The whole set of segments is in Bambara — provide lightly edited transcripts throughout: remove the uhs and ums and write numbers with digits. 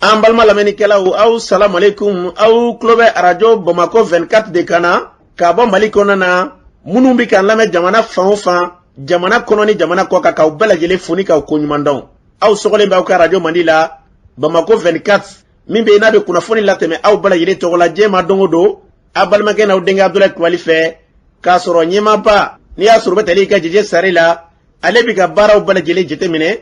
An balima lamɛnnikɛlaw, aw salamualeykum. Aw tulo bɛ Arajo Bamakɔ 24 de kan na k'a bɔ Mali kɔnɔna na. Minnu bɛ k'an lamɛn jamana fan o fan, jamana kɔnɔ ni jamana kɔ kan, k'aw bɛɛ lajɛlen fo ni k'aw koɲuman dɔn. Aw sɔgɔlen bɛ aw ka arajo mandi la, Bamakɔ 24, min bɛ yen n'a bɛ kunnafoni latɛmɛ aw bɛɛ lajɛlen tɔgɔ la diɲɛ ma don o don, aw balimakɛ n'aw denkɛ Abudulayi Kulubali fɛ, k'a sɔrɔ ɲɛmaaba n'i y'a sɔrɔ u bɛ tali kɛ Jeje Sare la, ale bɛ ka baaraw bɛɛ lajɛlen jateminɛ,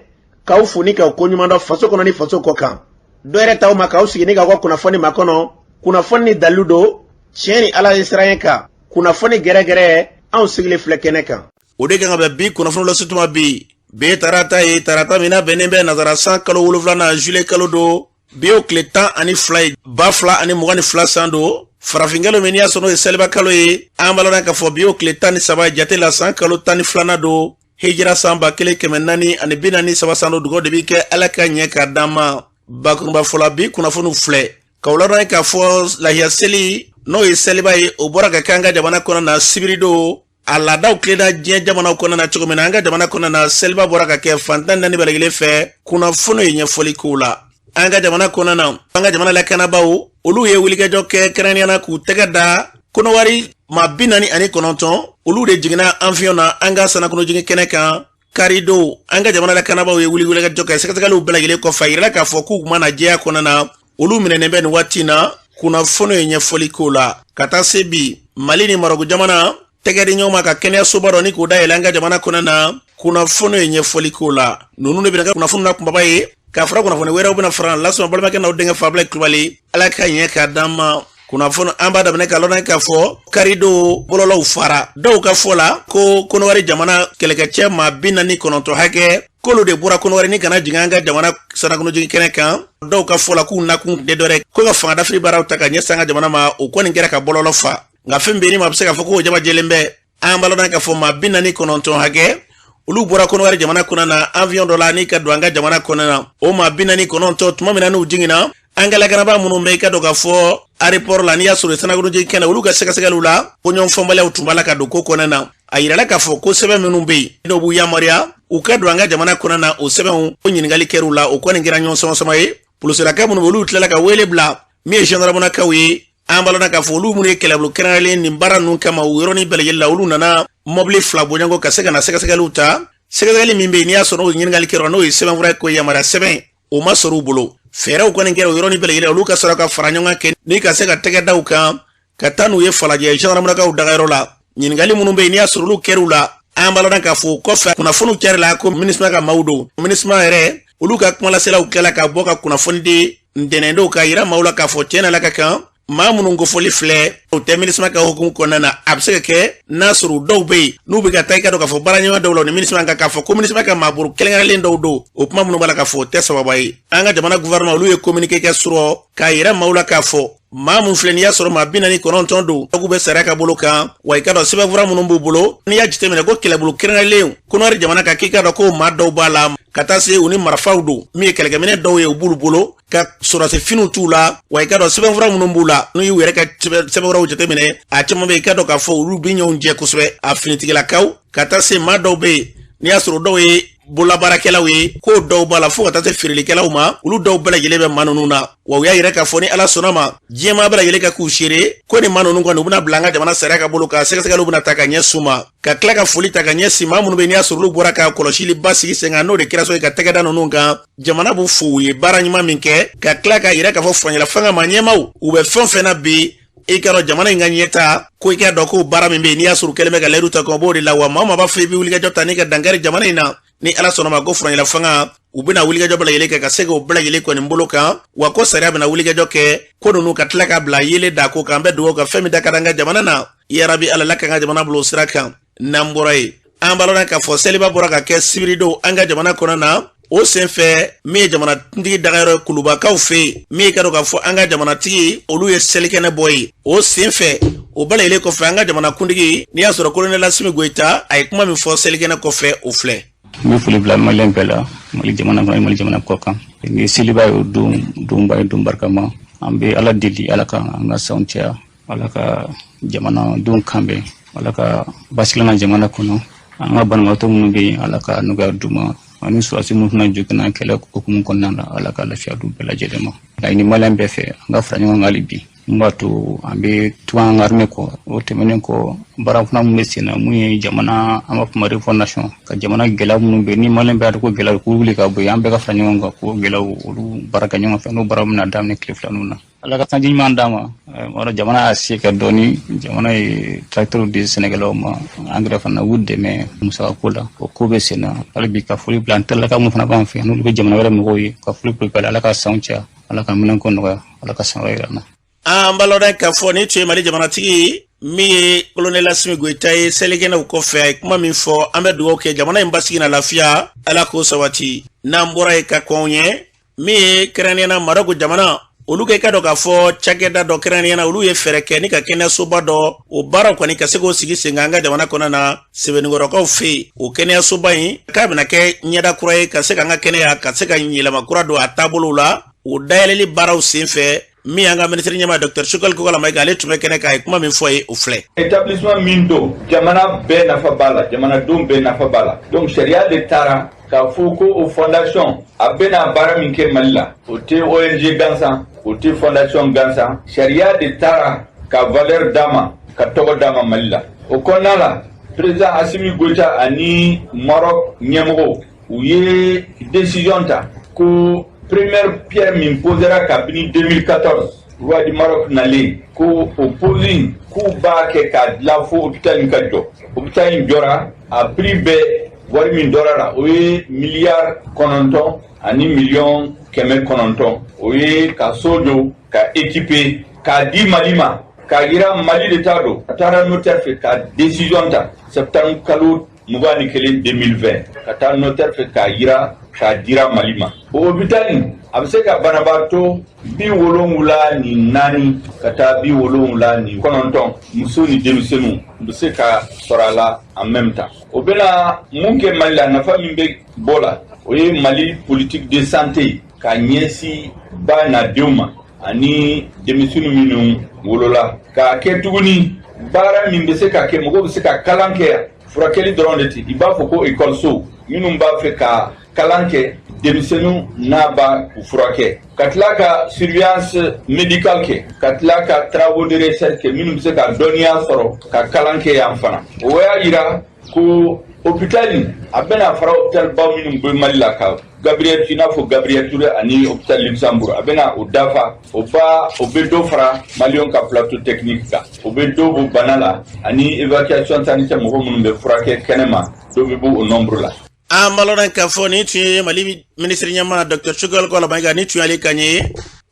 k'aw fo ni k'aw koɲuman dɔn faso kɔnɔ ni faso kɔ kan. Dɔ yɛrɛ t'aw ma k'aw sigi ni k'aw ka kunnafoni makɔnɔ, kunnafoni ni dalilu don, tiɲɛ ni Ala ye siran kan, kunnafoni gɛrɛgɛrɛ, anw sigilen filɛ kɛnɛ kan. O de kan ka bɛn bi kunnafoni lase tuma bi. Bi tarata ye, tarata min n'a bɛnnen bɛ nazara san kalo 7nan, juillet kalo don. Bi y'o tile 12 ye, 2022 san don. Farafinkalo min n'i y'a sɔrɔ n'o ye seliba kalo ye, an b'a lɔn k'a fɔ bi y'o tile 13 ye jate la, san kalo 12nan don, hijira san 1443 san don. Dugawu de bi kɛ Ala ka ɲɛ k'a d'an ma. Bakurunba fɔla, bi kunnafoniw filɛ k'aw ladɔn k'a fɔ lahiya seli, n'o ye seliba ye, o bɔra ka kɛ an ka jamana kɔnɔ na sibiridon. A laadaw tilenna diɲɛ jamanaw kɔnɔ na cogo min na, an ka jamana kɔnɔ na seliba bɔra ka kɛ fan 14 bɛɛ lajɛlen fɛ. Kunnafoni ye ɲɛfɔli k'o la. An ka jamana kɔnɔ na, an ka jamana lakanabaaw, olu ye wulikajɔ kɛ kɛrɛnkɛrɛnnenya na k'u tɛgɛ da Kɔnɔwari maa 49, olu de jiginna avion na an ka sanakunojigin kɛnɛ kan karidon. An ka jamana lakanabaaw ye wulikajɔ kɛ. Sɛgɛsɛgɛliw bɛɛ lajɛlen kɔfɛ, a yirala k'a fɔ k'u ma na jɛya kɔnɔna na, olu minɛnen bɛ nin waati na. Kunnafoni ye ɲɛfɔli k'o la. Ka taa se bi, Mali ni Marɔku jamana tɛgɛ di ɲɔgɔn ma ka kɛnɛyasoba dɔ ni k'o dayɛlɛ an ka jamana kɔnɔ na. Kunnafoni ye ɲɛfɔli k'o la. Ninnu de bɛna kɛ kunnafoni na kunbaba ye, k'a fara kunnafoni wɛrɛw bɛna fara lasɔrɔ. Balimakɛ n'aw denkɛ Fabila Kulubali, Ala ka ɲɛ k'a d'an ma. Kunnafoni an b'a daminɛ k'a lɔn k'a fɔ karidon bɔlɔlɔw fara. Dɔw ka fɔ la ko Kɔnɔwari jamana kɛlɛkɛcɛ maa 49 hakɛ, k'olu de bɔra Kɔnɔwari ni kana jigin an ka jamana sanakunojigin kɛnɛ kan. Dɔw ka fɔ la k'u nakun tɛ dɔwɛrɛ ko ka fanga dafiri baaraw ta ka ɲɛsin an ka jamana ma. O kɔni kɛra ka bɔlɔlɔ fa, nka fɛn bɛ ni maa bɛ se k'a fɔ k'o jama jɛlen bɛ. An b'a lɔn k'a fɔ maa 49 hakɛ, olu bɔra Kɔnɔwari jamana kɔnɔ na avion dɔ la ni ka don an ka jamana kɔnɔ na. O maa 49, tuma min na n'u jiginna, an ka lakanabaa minnu bɛ i ka dɔn k'a fɔ aéroport la, n'i y'a sɔrɔ sanakunojigin kɛnɛ, olu ka sɛgɛsɛgɛliw la, ko ɲɔgɔn fɔnbaliyaw tun b'a la ka don ko kɔnɔ na. A yirala k'a fɔ ko sɛbɛn minnu bɛ yen n'o b'u yamaruya u ka don an ka jamana kɔnɔ na, o sɛbɛnw o ɲininkali kɛr'u la. O kɔni kɛra ɲɔgɔn sama-sama ye. Polosilaka minnu bɛ, olu tilala ka wele bila min ye gendarmenakaw ye. An b'a lɔn k'a fɔ olu minnu ye kɛlɛbolo kɛrɛnkɛrɛnlen nin baara ninnu kama, u yɔrɔnin bɛɛ lajɛlen la, olu nana mɔbili 2 bɔɲɔgɔn ka se ka na sɛgɛsɛgɛliw ta. Sɛgɛsɛgɛli min bɛ yen n'i y'a sɔrɔ n'o ɲininkali kɛra, n'o ye sɛbɛnfura ko yamaruya sɛbɛn, o ma sɔrɔ u bolo. Fɛɛrɛw kɔni kɛra o yɔrɔnin bɛɛ lajɛlen, olu ka sɔrɔ ka fara ɲɔgɔn kan kɛ ni ka se ka tɛgɛ da u kan ka taa n'u ye Falajɛ gendarmenakaw dagayɔrɔ la. Ɲininkali minnu bɛ yen n'i y'a sɔrɔ olu kɛr'u la, an b'a lɔn k'a fɔ kɔfɛ kunnafoniw cari la ko MINUSMA ka maaw don. MINUSMA yɛrɛ, olu ka kumalaselaw tilala ka bɔ ka kunnafoni di ntɛnɛndon ka yira maaw la k'a fɔ tiɲɛ na la ka kan maa minnu kofɔli filɛ, o tɛ MINUSMA ka hukumu kɔnɔna na. A bɛ se ka kɛ n'a sɔrɔ dɔw bɛ yen n'u bɛ ka taa i ka dɔn k'a fɔ baara ɲɔgɔn dɔw la ni MINUSMA kan, k'a fɔ ko MINUSMA ka maabolo kɛrɛnkɛrɛnlen dɔw don, o kuma minnu b'a la k'a fɔ o tɛ sababa ye. An ka jamana gouvernement, olu ye communiqué kɛ surɔ k'a yira maaw la k'a fɔ maa mun filɛ n'i y'a sɔrɔ maa 49 don, k'u bɛ sariya ka bolo kan. Wa i ka dɔn sɛbɛnfura minnu b'u bolo, n'i y'a jateminɛ ko kɛlɛbolo kɛrɛnkɛrɛnlen Kɔnɔwari jamana kan, k'i ka dɔn ko maa dɔw b'a la ka taa se u ni marifaw don, min ye kɛlɛkɛminɛ dɔw ye, u b'olu bolo ka sɔrɔdasi finiw t'u la. Wa i ka dɔn sɛbɛnfura minnu b'u la, n'u y'u yɛrɛ ka sɛbɛnfuraw jateminɛ, a caman bɛ yen i ka dɔn k'a fɔ olu bɛ ɲɔgɔn jɛ kosɛbɛ a finitigilakaw, ka taa se maa dɔw bɛ yen n'i y'a sɔrɔ dɔw ye bololabaarakɛlaw ye, k'o dɔw b'a la, fo ka taa se feerelikɛlaw ma, olu dɔw bɛɛ lajɛlen bɛ maa ninnu na. Wa u y'a yira k'a fɔ ni Ala sɔnna ma, diɲɛmaa bɛɛ lajɛlen ka k'u seere ko ni maa ninnu kɔni, u bɛna bila an ka jamana sariya ka bolo kan, sɛgɛsɛgɛliw bɛna ta ka ɲɛsin u ma. Ka tila ka foli ta ka ɲɛsin maa minnu bɛ n'i y'a sɔrɔ olu bɔra ka kɔlɔsili ba sigi sen kan, n'o de kɛra so ye ka tɛgɛ da ninnu kan, jamana b'u fo u ye baara ɲuman min kɛ. Ka tila k'a yira k'a fɔ furancɛla fanga ma ɲɛmaaw, u bɛ fɛn o fɛn na bi, i ka dɔn jamana in ka ɲɛta ko, i ka dɔn ko baara min bɛ yen n'i y'a sɔrɔ kɛlen bɛ ka layidu ta kɔn b'o de la. Wa maa o maa b'a fɔ i bɛ wulikajɔ ta n'i ka dankari jamana in na, ni Ala sɔnna ma ko furancɛla fanga, u bɛna wulikajɔ bɛɛ lajɛlen kɛ ka se k'o bɛɛ lajɛlen kɔni bolo kan. Wa ko sariya bɛna wulikajɔ kɛ ko ninnu ka tila ka bila yelen da ko kan. An bɛ dugawu ka fɛn min da ka d'an ka jamana na, yarabi Ala la k'an ka jamana bila o sira kan. N'an bɔra yen, an b'a lɔn k'a fɔ seliba bɔra ka kɛ sibiridon an ka jamana kɔnɔ na. O senfɛ, min ye jamanakuntigi dagayɔrɔ ye Kulubakaw fɛ yen, min ye ka dɔn k'a fɔ an ka jamanatigi, olu ye selikɛnɛ bɔ yen. O senfɛ, o bɛɛ lajɛlen kɔfɛ, an ka jamanakuntigi, n'i y'a sɔrɔ kolonɛli Asimi Goyita, a ye kuma min fɔ selikɛnɛ kɔfɛ, o filɛ. N bɛ foli bila Maliyɛn bɛɛ la, Mali jamana kɔnɔ, Mali jamana kɔ kan. Ni seliba ye, o don donba ye, don barikama. An bɛ Ala deli, Ala ka an ka sanw caya, Ala ka jamanadenw kanbɛn, Ala ka basigilana jamana kɔnɔ. An ka banabaatɔ minnu bɛ yen, Ala ka nɔgɔya d'u ma. Ani sɔrɔdasi minnu fana joginna kɛlɛ hukumu kɔnɔna na, Ala ka lafiya d'u bɛɛ lajɛlen ma. Laɲini maliyɛn bɛɛ fɛ, an ka fara ɲɔgɔn kan hali bi, mun b'a to an bɛ tugu an ka armée kɔ. O tɛmɛnen kɔ, baara fana mun bɛ sen na, mun ye jamana, an b'a fɔ ma refondation, ka jamana gɛlɛya minnu bɛ yen ni maliyɛn bɛɛ ko gɛlɛya k'u wuli ka bɔ yen, an bɛɛ ka fara ɲɔgɔn kan k'o gɛlɛyaw olu baara kɛ ɲɔgɔn fɛ. N'o baara bɛna daminɛ tile filaninw na, Ala ka sanji ɲuman d'a ma. Wɔrɔ jamana y'a se kɛ dɔɔni, jamana ye tracteur di sɛnɛkɛlaw ma, engrais fana u dɛmɛ musakako la, o ko bɛ sen na hali bi. Ka foli bila an terilaka mun fana b'an fɛ, n'olu bɛ jamana wɛrɛ mɔgɔw ye, ka foli bila Ala ka sanw caya, Ala ka minɛnko nɔgɔya, Ala ka san wɛrɛ yira an na. An b'a lɔn k'a fɔ nin tun ye Mali jamanatigi min ye Kolonɛli Asimi Goyita ye. Selikɛnɛw kɔfɛ, a ye kuma min fɔ, an bɛ dugawu kɛ jamana in basigi na lafiya, Ala k'o sabati. N'an bɔra yen ka kɔn ɲɛ, min ye kɛrɛnkɛrɛnnenya Marɔku jamana, olu ka i ka dɔn k'a fɔ cakɛda dɔ kɛrɛnkɛrɛnnenya na, olu ye fɛɛrɛ kɛ ni ka kɛnɛyasoba dɔ, o baaraw kɔni ka se k'o sigi sen kan an ka jamana kɔnɔ na, Sebeninkɔrɔkaw fɛ yen. O kɛnɛyasoba in k'a bɛna kɛ ɲɛda kura ye ka se k'an ka kɛnɛya ka se ka yɛlɛma kura don a taabolow la. O dayɛlɛli baaraw sen fɛ, min y'an ka minisiri ɲɛmaa Dr Choguel Kokalla Maïga, ale tun bɛ kɛnɛ kan, a ye kuma min fɔ ye, o filɛ. Établissement min don, jamana bɛɛ nafa b'a la, jamanadenw bɛɛ nafa b'a la. Donc sariya de taara k'a fɔ ko o fondation a bɛna baara min kɛ Mali la, o tɛ ONG gansan, o tɛ fondation gansan. Sariya de taara ka valeur d'a ma, ka tɔgɔ d'a ma Mali la. O kɔnɔna la, président Assimi Goïta ani Maroc ɲɛmɔgɔw, u ye décision ta ko première pierre min posera kabini 2014, roi du Maroc nalen, ko o pose in, k'u b'a kɛ k'a dilan fo hôpital in ka jɔ. Hôpital in jɔra, a prix bɛɛ, wari min dɔra la, o ye miliyari 9 ani miliyɔn 900. O ye ka so jɔ, ka équiper, k'a di Mali ma, k'a yira Mali de ta don. A taara notaire fɛ ka décision ta septembre kalo 21 2020, ka taa notaire fɛ k'a yira k'a dira Mali ma. O hôpital in, a bɛ se ka banabaatɔ 74 ka taa 79, muso ni denmisɛnninw u bɛ se ka sɔrɔ a la en même temps. O bɛna mun kɛ Mali la? Nafa min bɛ bɔ la, o ye Mali politique de santé ka ɲɛsin ba n'a denw ma ani denmisɛnnin minnu wolola, k'a kɛ tuguni baara min bɛ se ka kɛ, mɔgɔw bɛ se ka kalan kɛ yan. Furakɛli dɔrɔn de tɛ, i b'a fɔ ko ekɔliso minnu b'a fɛ ka kalan kɛ, denmisɛnninw n'a b'a u furakɛ, ka tila ka surveillance médicale kɛ, ka tila ka travaux de recherche kɛ, minnu bɛ se ka dɔnniya sɔrɔ ka kalan kɛ yan fana. O y'a yira ko hôpital in, a bɛna fara hôpital ba minnu bɛ Mali la, ka Gabriel, i n'a fɔ Gabriel Touré ani hôpital Luxembourg, a bɛna o dafa. O ba, o bɛ dɔ fara maliyɛnw ka plateau technique kan, o bɛ dɔ bɔ bana la ani évacuation sanitaire, mɔgɔ minnu bɛ furakɛ kɛnɛma, dɔ bɛ bɔ o nombre la. An b'a lɔn k'a fɔ nin tun ye Mali minisiri ɲɛmaa Dr Choguel Kokalla Maïga, nin tun y'ale kan ye.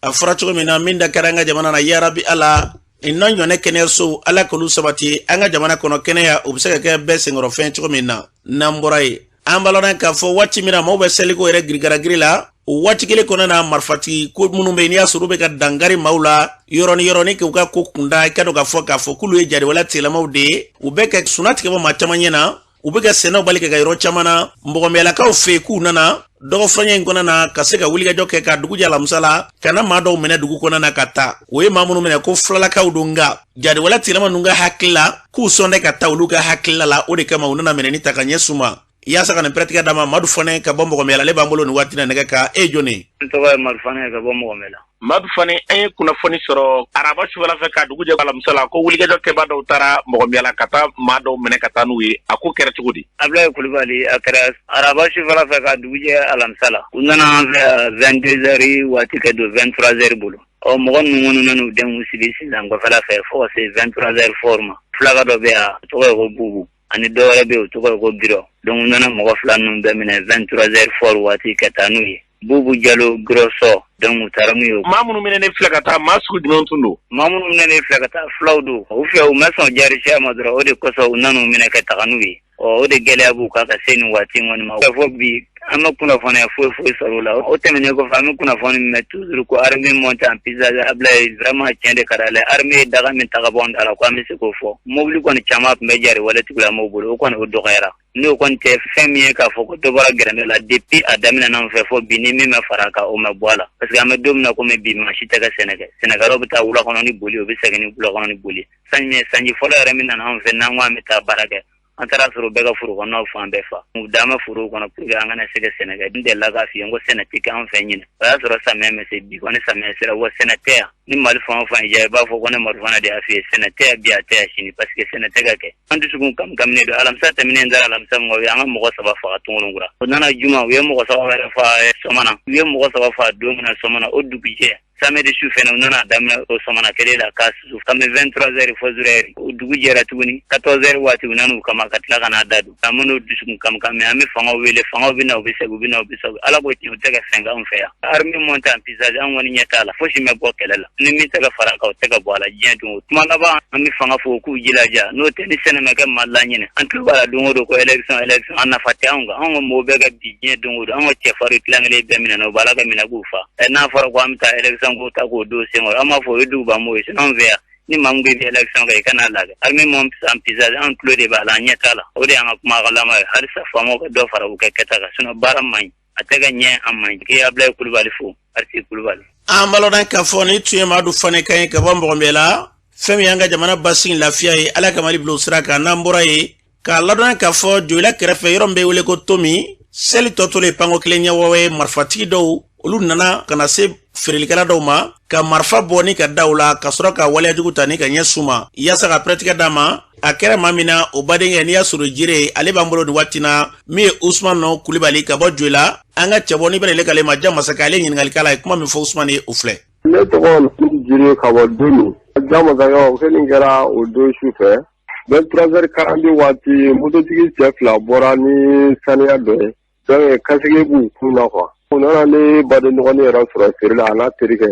A fɔra cogo min na, min da kɛra an ka jamana na, yarabi Ala, nin n'a ɲɔgɔnna kɛnɛyasow, Ala k'olu sabati an ka jamana kɔnɔ, kɛnɛya o bɛ se ka kɛ bɛɛ senkɔrɔfɛn cogo min na. N'an bɔra yen, an b'a lɔn k'a fɔ waati min na maaw bɛ seliko yɛrɛ girigara la, o waati kelen kɔnɔna na, marifatigi ko minnu bɛ yen, n'i y'a sɔrɔ u bɛ ka dankari maaw la yɔrɔnin yɔrɔnin k'u ka ko kunda, i ka dɔn k'a fɔ k'olu ye jariwala tigilamaaw de ye, u bɛ ka sunna tigɛ bɔ maa caman ɲɛ na, u bɛ ka sɛnɛw bali ka kɛ yɔrɔ caman na Mɔgɔmɛlakaw fɛ yen, k'u nana dɔgɔfuraɲɛ in kɔnɔna na ka se ka wulikajɔ kɛ ka dugu jɛ alamisa la, ka na maa dɔw minɛ dugu kɔnɔna na ka taa. O ye maa minnu minɛ ko filalakaw don, nka jariwala tigilama ninnu ka hakili la k'u sɔn tɛ ka taa olu ka hakilila la. O de kama u nana minɛni ta ka ɲɛsin u ma yaasa ka nin pɛrɛtigɛ d'a ma. Madu Fane ka bɔ Mɔgɔmɛla, ale b'an bolo nin waati na nɛgɛ kan. E ye jɔn ye? N tɔgɔ ye Madu Fane ka bɔ Mɔgɔmɛla. Madu Fane, an ye kunnafoni sɔrɔ araba sufɛla fɛ ka dugu jɛ alamisa la ko wulikajɔ kɛba dɔw taara Mɔgɔmɛla ka taa maa dɔw minɛ ka taa n'u ye. A ko kɛra cogo di? Abulaye Kulubali, a kɛra araba sufɛla fɛ ka dugu jɛ alamisa la. U nana an fɛ 22 heures waati kɛ don 23 heures bolo. Ɔ mɔgɔ ninnu kɔni nan'u denw sigi sisan kɔfɛla fɛ fo ka se 23 heures fort ma. Fulaka dɔ bɛ yan, o tɔgɔ ye ko Bubu, ani dɔ wɛrɛ bɛ yen, o tɔgɔ ye ko Girɔ. Donc u nana mɔgɔ fila ninnu bɛɛ minɛ 23 heures fort waati ka taa n'u ye. Bubu Jalo, Girɔ Sɔ, donc u taara n'u ye. Maa minnu minɛ ne filɛ ka taa, maa sugu jumɛn tun don? Maa minnu minɛ ne filɛ ka taa, fulaw don. U fɛ u ma sɔn jarisiya ma dɔrɔn, o de kosɔn u nan'u minɛ ka taga n'u ye. Ɔ o de gɛlɛya b'u kan ka se nin waati in kɔni ma. Fɔ bi, an ma kunnafoniya foyi foyi sɔrɔ o la. O tɛmɛnen kɔfɛ, an bɛ kunnafoni min mɛn toujours ko armée monte en puissance. Ablaye, vraiment, tiɲɛ de ka d'ale. Armée ye daga min ta ka bɔ an da la ko an bɛ se k'o fɔ. Mobili kɔni caman tun bɛ jari waletigilamɔgɔw bolo, o kɔni o dɔgɔyara. N'o kɔni tɛ fɛn min ye k'a fɔ ko dɔ bɔra gɛrɛndɛ la depuis a daminɛ an fɛ fɔ bi, ni min ma fara a kan, o ma bɔ a la. Parce que an bɛ don min na komi bi, maa si tɛ ka sɛnɛ kɛ. Sɛnɛkɛlaw bɛ taa wula kɔnɔ ni boli, u bɛ segin ni wula kɔnɔ ni boli. Sanji sanji fɔlɔ yɛrɛ min nana an fɛ, n'an ko an bɛ taa baara kɛ. An taara sɔrɔ bɛɛ ka foro kɔnɔnaw fan bɛɛ fa. U dan bɛ forow kɔnɔ pour que an kana se ka sɛnɛ kɛ. N delila k'a f'i ye n ko sɛnɛ tɛ kɛ an fɛ ɲinɛ. O y'a sɔrɔ samiya ma se, bi kɔni samiya sera wa sɛnɛ tɛ yan. Ni Mali fan o fan y'i diya i b'a fɔ ko ne Madu Fana de y'a f'i ye sɛnɛ tɛ yan bi a tɛ yan sini parce que sɛnɛ tɛ ka kɛ. An dusukun kamikaminen don. Alamisa tɛmɛnen n taara alamisa min kɔ u y'an ka mɔgɔ saba faga Tɔngɔnɔnkura. O nana juma u ye mɔgɔ saba wɛrɛ faga Sɔmana. U ye mɔgɔ saba faga don min na Sɔmana o dugujɛ samedi su fɛnɛ u nana daminɛ o Sɔmana kelen la k'a susu kabini 23 heures fo 0 heure. O dugu jɛra tuguni 14 heures waati u nan'u kama ka tila ka n'a da don. An bɛn'o dusukun kamikami an bɛ fangaw wele fangaw bɛ na u bɛ segin u bɛ na u bɛ segin Ala ko tiɲɛ u tɛ ka fɛn k'anw fɛ yan. Armée montée en puissance an kɔni ɲɛ t'a la fosi ma bɔ kɛlɛ la ni min tɛ ka fara a kan o tɛ ka bɔ a la diɲɛ don o tuma laban an bɛ fanga fo k'u jilaja n'o tɛ ni sɛnɛ ma kɛ Mali la ɲinɛ an tulo b'a la don o don ko élection élection a nafa tɛ anw kan anw ka mɔgɔw bɛ ka bin diɲɛ don o don an ka cɛfarin tilan kelen bɛɛ minɛna u b'a la ka minɛ k'u fa ɛ n'a fɔra ko an bɛ taa élection ko ta k'o don senkɔrɔ an b'a fɔ o ye dugubamɔgɔw ye sinon anw fɛ yan ni maa min ko i bɛ élection kɛ i kana lajɛ armée montée en puissance an tulo de b'a la an ɲɛ t'a la o de y'an ka kumakalama ye halisa faamaw ka dɔ fara u ka kɛta kan sinon baara man ɲi a tɛ ka ɲɛ an ma k'i Abulayi Kulubali fo Arisi Kulubali. An b'a ladɔn k'a fɔ nin tun ye Madu Fane kan ye ka bɔ Mɔgɔnbɛla. Fɛn min y'an ka jamana basigi lafiya ye, Ala ka Mali bila o sira kan. N'an bɔra yen, k'a ladɔn k'a fɔ Joyila kɛrɛfɛ yɔrɔ min bɛ wele ko Tomi, seli tɔ tolen panko kelen ɲɛwɔ ye, marifatigi dɔw olu nana ka na se feerelikɛla dɔw ma ka marifa bɔ ni ka da u la ka sɔrɔ ka waleyajugu ta ni ka ɲɛsin u ma yaasa ka pɛrɛtigɛ d'a ma. A kɛra maa min na, o badenkɛ n'i y'a sɔrɔ jire ale b'an bolo nin waati na, min ye Usman nɔ Kulibali ka bɔ Joyila. An ka cɛbɔ ni bɛ deli k'ale ma ja masakɛ, ale ɲininkali k'a la, ye kuma min fɔ Usman ye, o filɛ. Ne tɔgɔ Jire ka bɔ Domi. Ja masakɛ, o fɛn kɛra o don su fɛ 23 heures 40 waati, mototigi cɛ fila bɔra ni saniya dɔ ye, donc casque b'u kun na quoi. U nana ne baden dɔgɔnin yɛrɛ sɔrɔ feere la, a n'a terikɛ,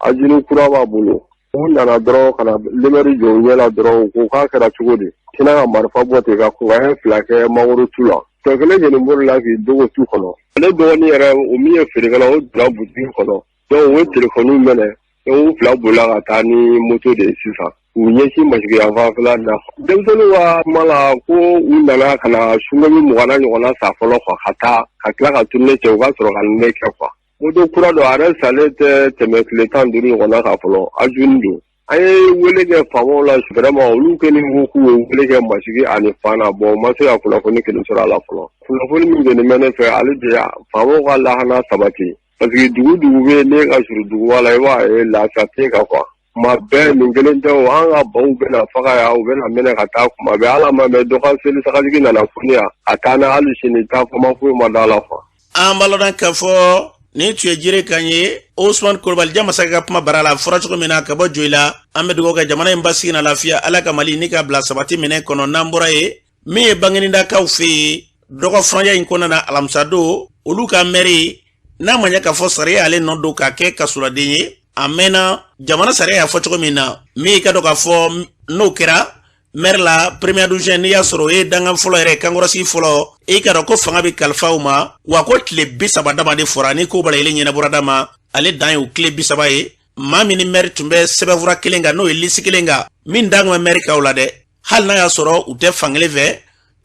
ajuni kura b'a bolo. U nana dɔrɔn ka na lemɛri jɔ u ɲɛ la dɔrɔn, u ko k'a kɛra cogo di, sina ka marifa bɔ ten ka kunkanɲɛ fila kɛ mangoro tu la, cɛ kelen kɔni bolila k'i dogo tu kɔnɔ. Ale dɔgɔnin yɛrɛ, o min ye feerekɛla, o donna butigi kɔnɔ, donc u ye telefɔniw minɛ, donc u fila bolila ka taa ni moto de ye sisan k'u ɲɛsin Masigi yanfanfɛla na. Denmisɛnninw ka kuma la, ko u nana ka na sunkomi 20 ɲɔgɔnna sa fɔlɔ quoi, ka taa ka tila ka tourner cɛ, u ka sɔrɔ ka ne kɛ quoi. Moto kura don, a yɛrɛ salen tɛ tɛmɛ tile 15 ɲɔgɔnna kan fɔlɔ, ajuni don. An ye wele kɛ faamaw la, vraiment olu kɔni ko k'u ye wele kɛ Masigi ani Fana. Bon, u ma se ka kunnafoni kelen sɔrɔ a la fɔlɔ. Kunnafoni min kɔni bɛ ne fɛ, ale de faamaw ka lahana sabati, parce que dugu dugu bɛ yen, ne ka surun duguba la, i b'a ye lafiya tɛ kan quoi. Kuma bɛɛ nin kelen tɛ o, an ka baw bɛna faga yan, u bɛna minɛ ka taa kuma bɛɛ. Ala ma mɛn, dɔ ka seli sagajigi nana foni yan a taa na, hali sini taa fama foyi ma da la quoi. An b'a ladɔn k'a fɔ nin tun ye jire kan ye, Osman Kulubali ja masakɛ ka kuma bara la, fɔra cogo min na ka bɔ Joyila. An bɛ dugawu kɛ jamana in basigi na lafiya, Ala ka Mali ni ka bila sabati minɛ kɔnɔ. N'an bɔra yen, min ye Banginidakaw fɛ yen, dɔgɔ furancɛ in kɔnɔna na, alamisa don, olu ka mɛri n'a ma ɲɛ k'a fɔ sariya ale nɔ don k'a kɛ kasoladen ye, a mɛnna jamana sariya y'a fɔ cogo min na, min ka dɔn k'a fɔ n'o kɛra mɛri la premier adjoint, n'i y'a sɔrɔ o ye dangan fɔlɔ yɛrɛ kankɔrɔsigi fɔlɔ, i ka dɔn ko fanga bɛ kalifa u ma wa ko tile 30 dama de fɔra. Ni ko bala yelen ɲɛnabɔra da ma, ale dan ye o tile 30 ye. Maa min ni mɛri tun bɛ sɛbɛnfura kelen kan, n'o ye lisi kelen kan, min dan bɛ mɛri kaw la dɛ, hali n'a y'a sɔrɔ u tɛ fankelen fɛ,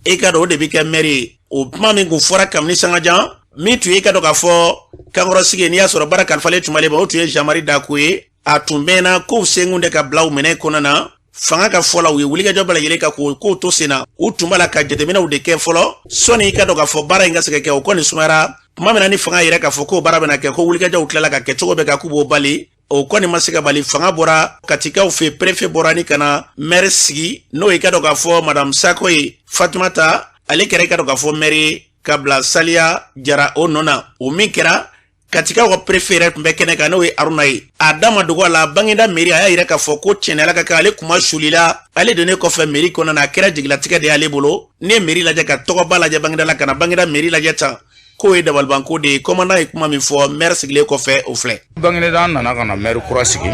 e ka dɔn o de bɛ kɛ mɛri ye. O kuma min kun fɔra kabini sangajan, min tun ye ka dɔn k'a fɔ kankɔrɔsigi, n'i y'a sɔrɔ baara kalifalen tun b'ale ma, o tun ye Jean-Marie Dako ye. A tun bɛnna kow senkun de ka bila u minɛ kɔnɔna na. Fanga ka fɔ la, u ye wulikajɔ bɛɛ lajɛlen ka k'o kow to sen na. U tun b'a la ka jateminɛw de kɛ fɔlɔ sɔnni i ka dɔn k'a fɔ baara in ka se ka kɛ. O kɔni sumayara tuma min na ni fanga yɛrɛ k'a fɔ k'o baara bɛna kɛ, ko wulikajɔw tilala ka kɛ cogo bɛɛ kan k'u b'o bali, o kɔni ma se ka bali. Fanga bɔra Katikaw fɛ, préfet bɔra ni ka na maire sigi, n'o ye ka dɔn k'a fɔ madame Sako ye, Fatumata. Ale kɛra i ka dɔn k'a fɔ maire ka bila Saliya Jara o nɔ na. O min kɛra, Katikaw ka préfet yɛrɛ tun bɛ kɛnɛ kan, n'o ye Aruna ye. A da ma dogo a la, Banginda mairie, a y'a yira k'a fɔ ko tiɲɛ Ala ka kan, ale kuma sulila. Ale donnen kɔfɛ mairie kɔnɔna na, a kɛra jigilatigɛ de y'ale bolo. N'i ye mairie lajɛ, ka tɔgɔba lajɛ Banginda la, ka na Banginda mairie lajɛ tan, k'o ye dabalibanko de ye. Commandant ye kuma min fɔ maire sigilen kɔfɛ, o filɛ. Banginda nana ka na maire kura sigi,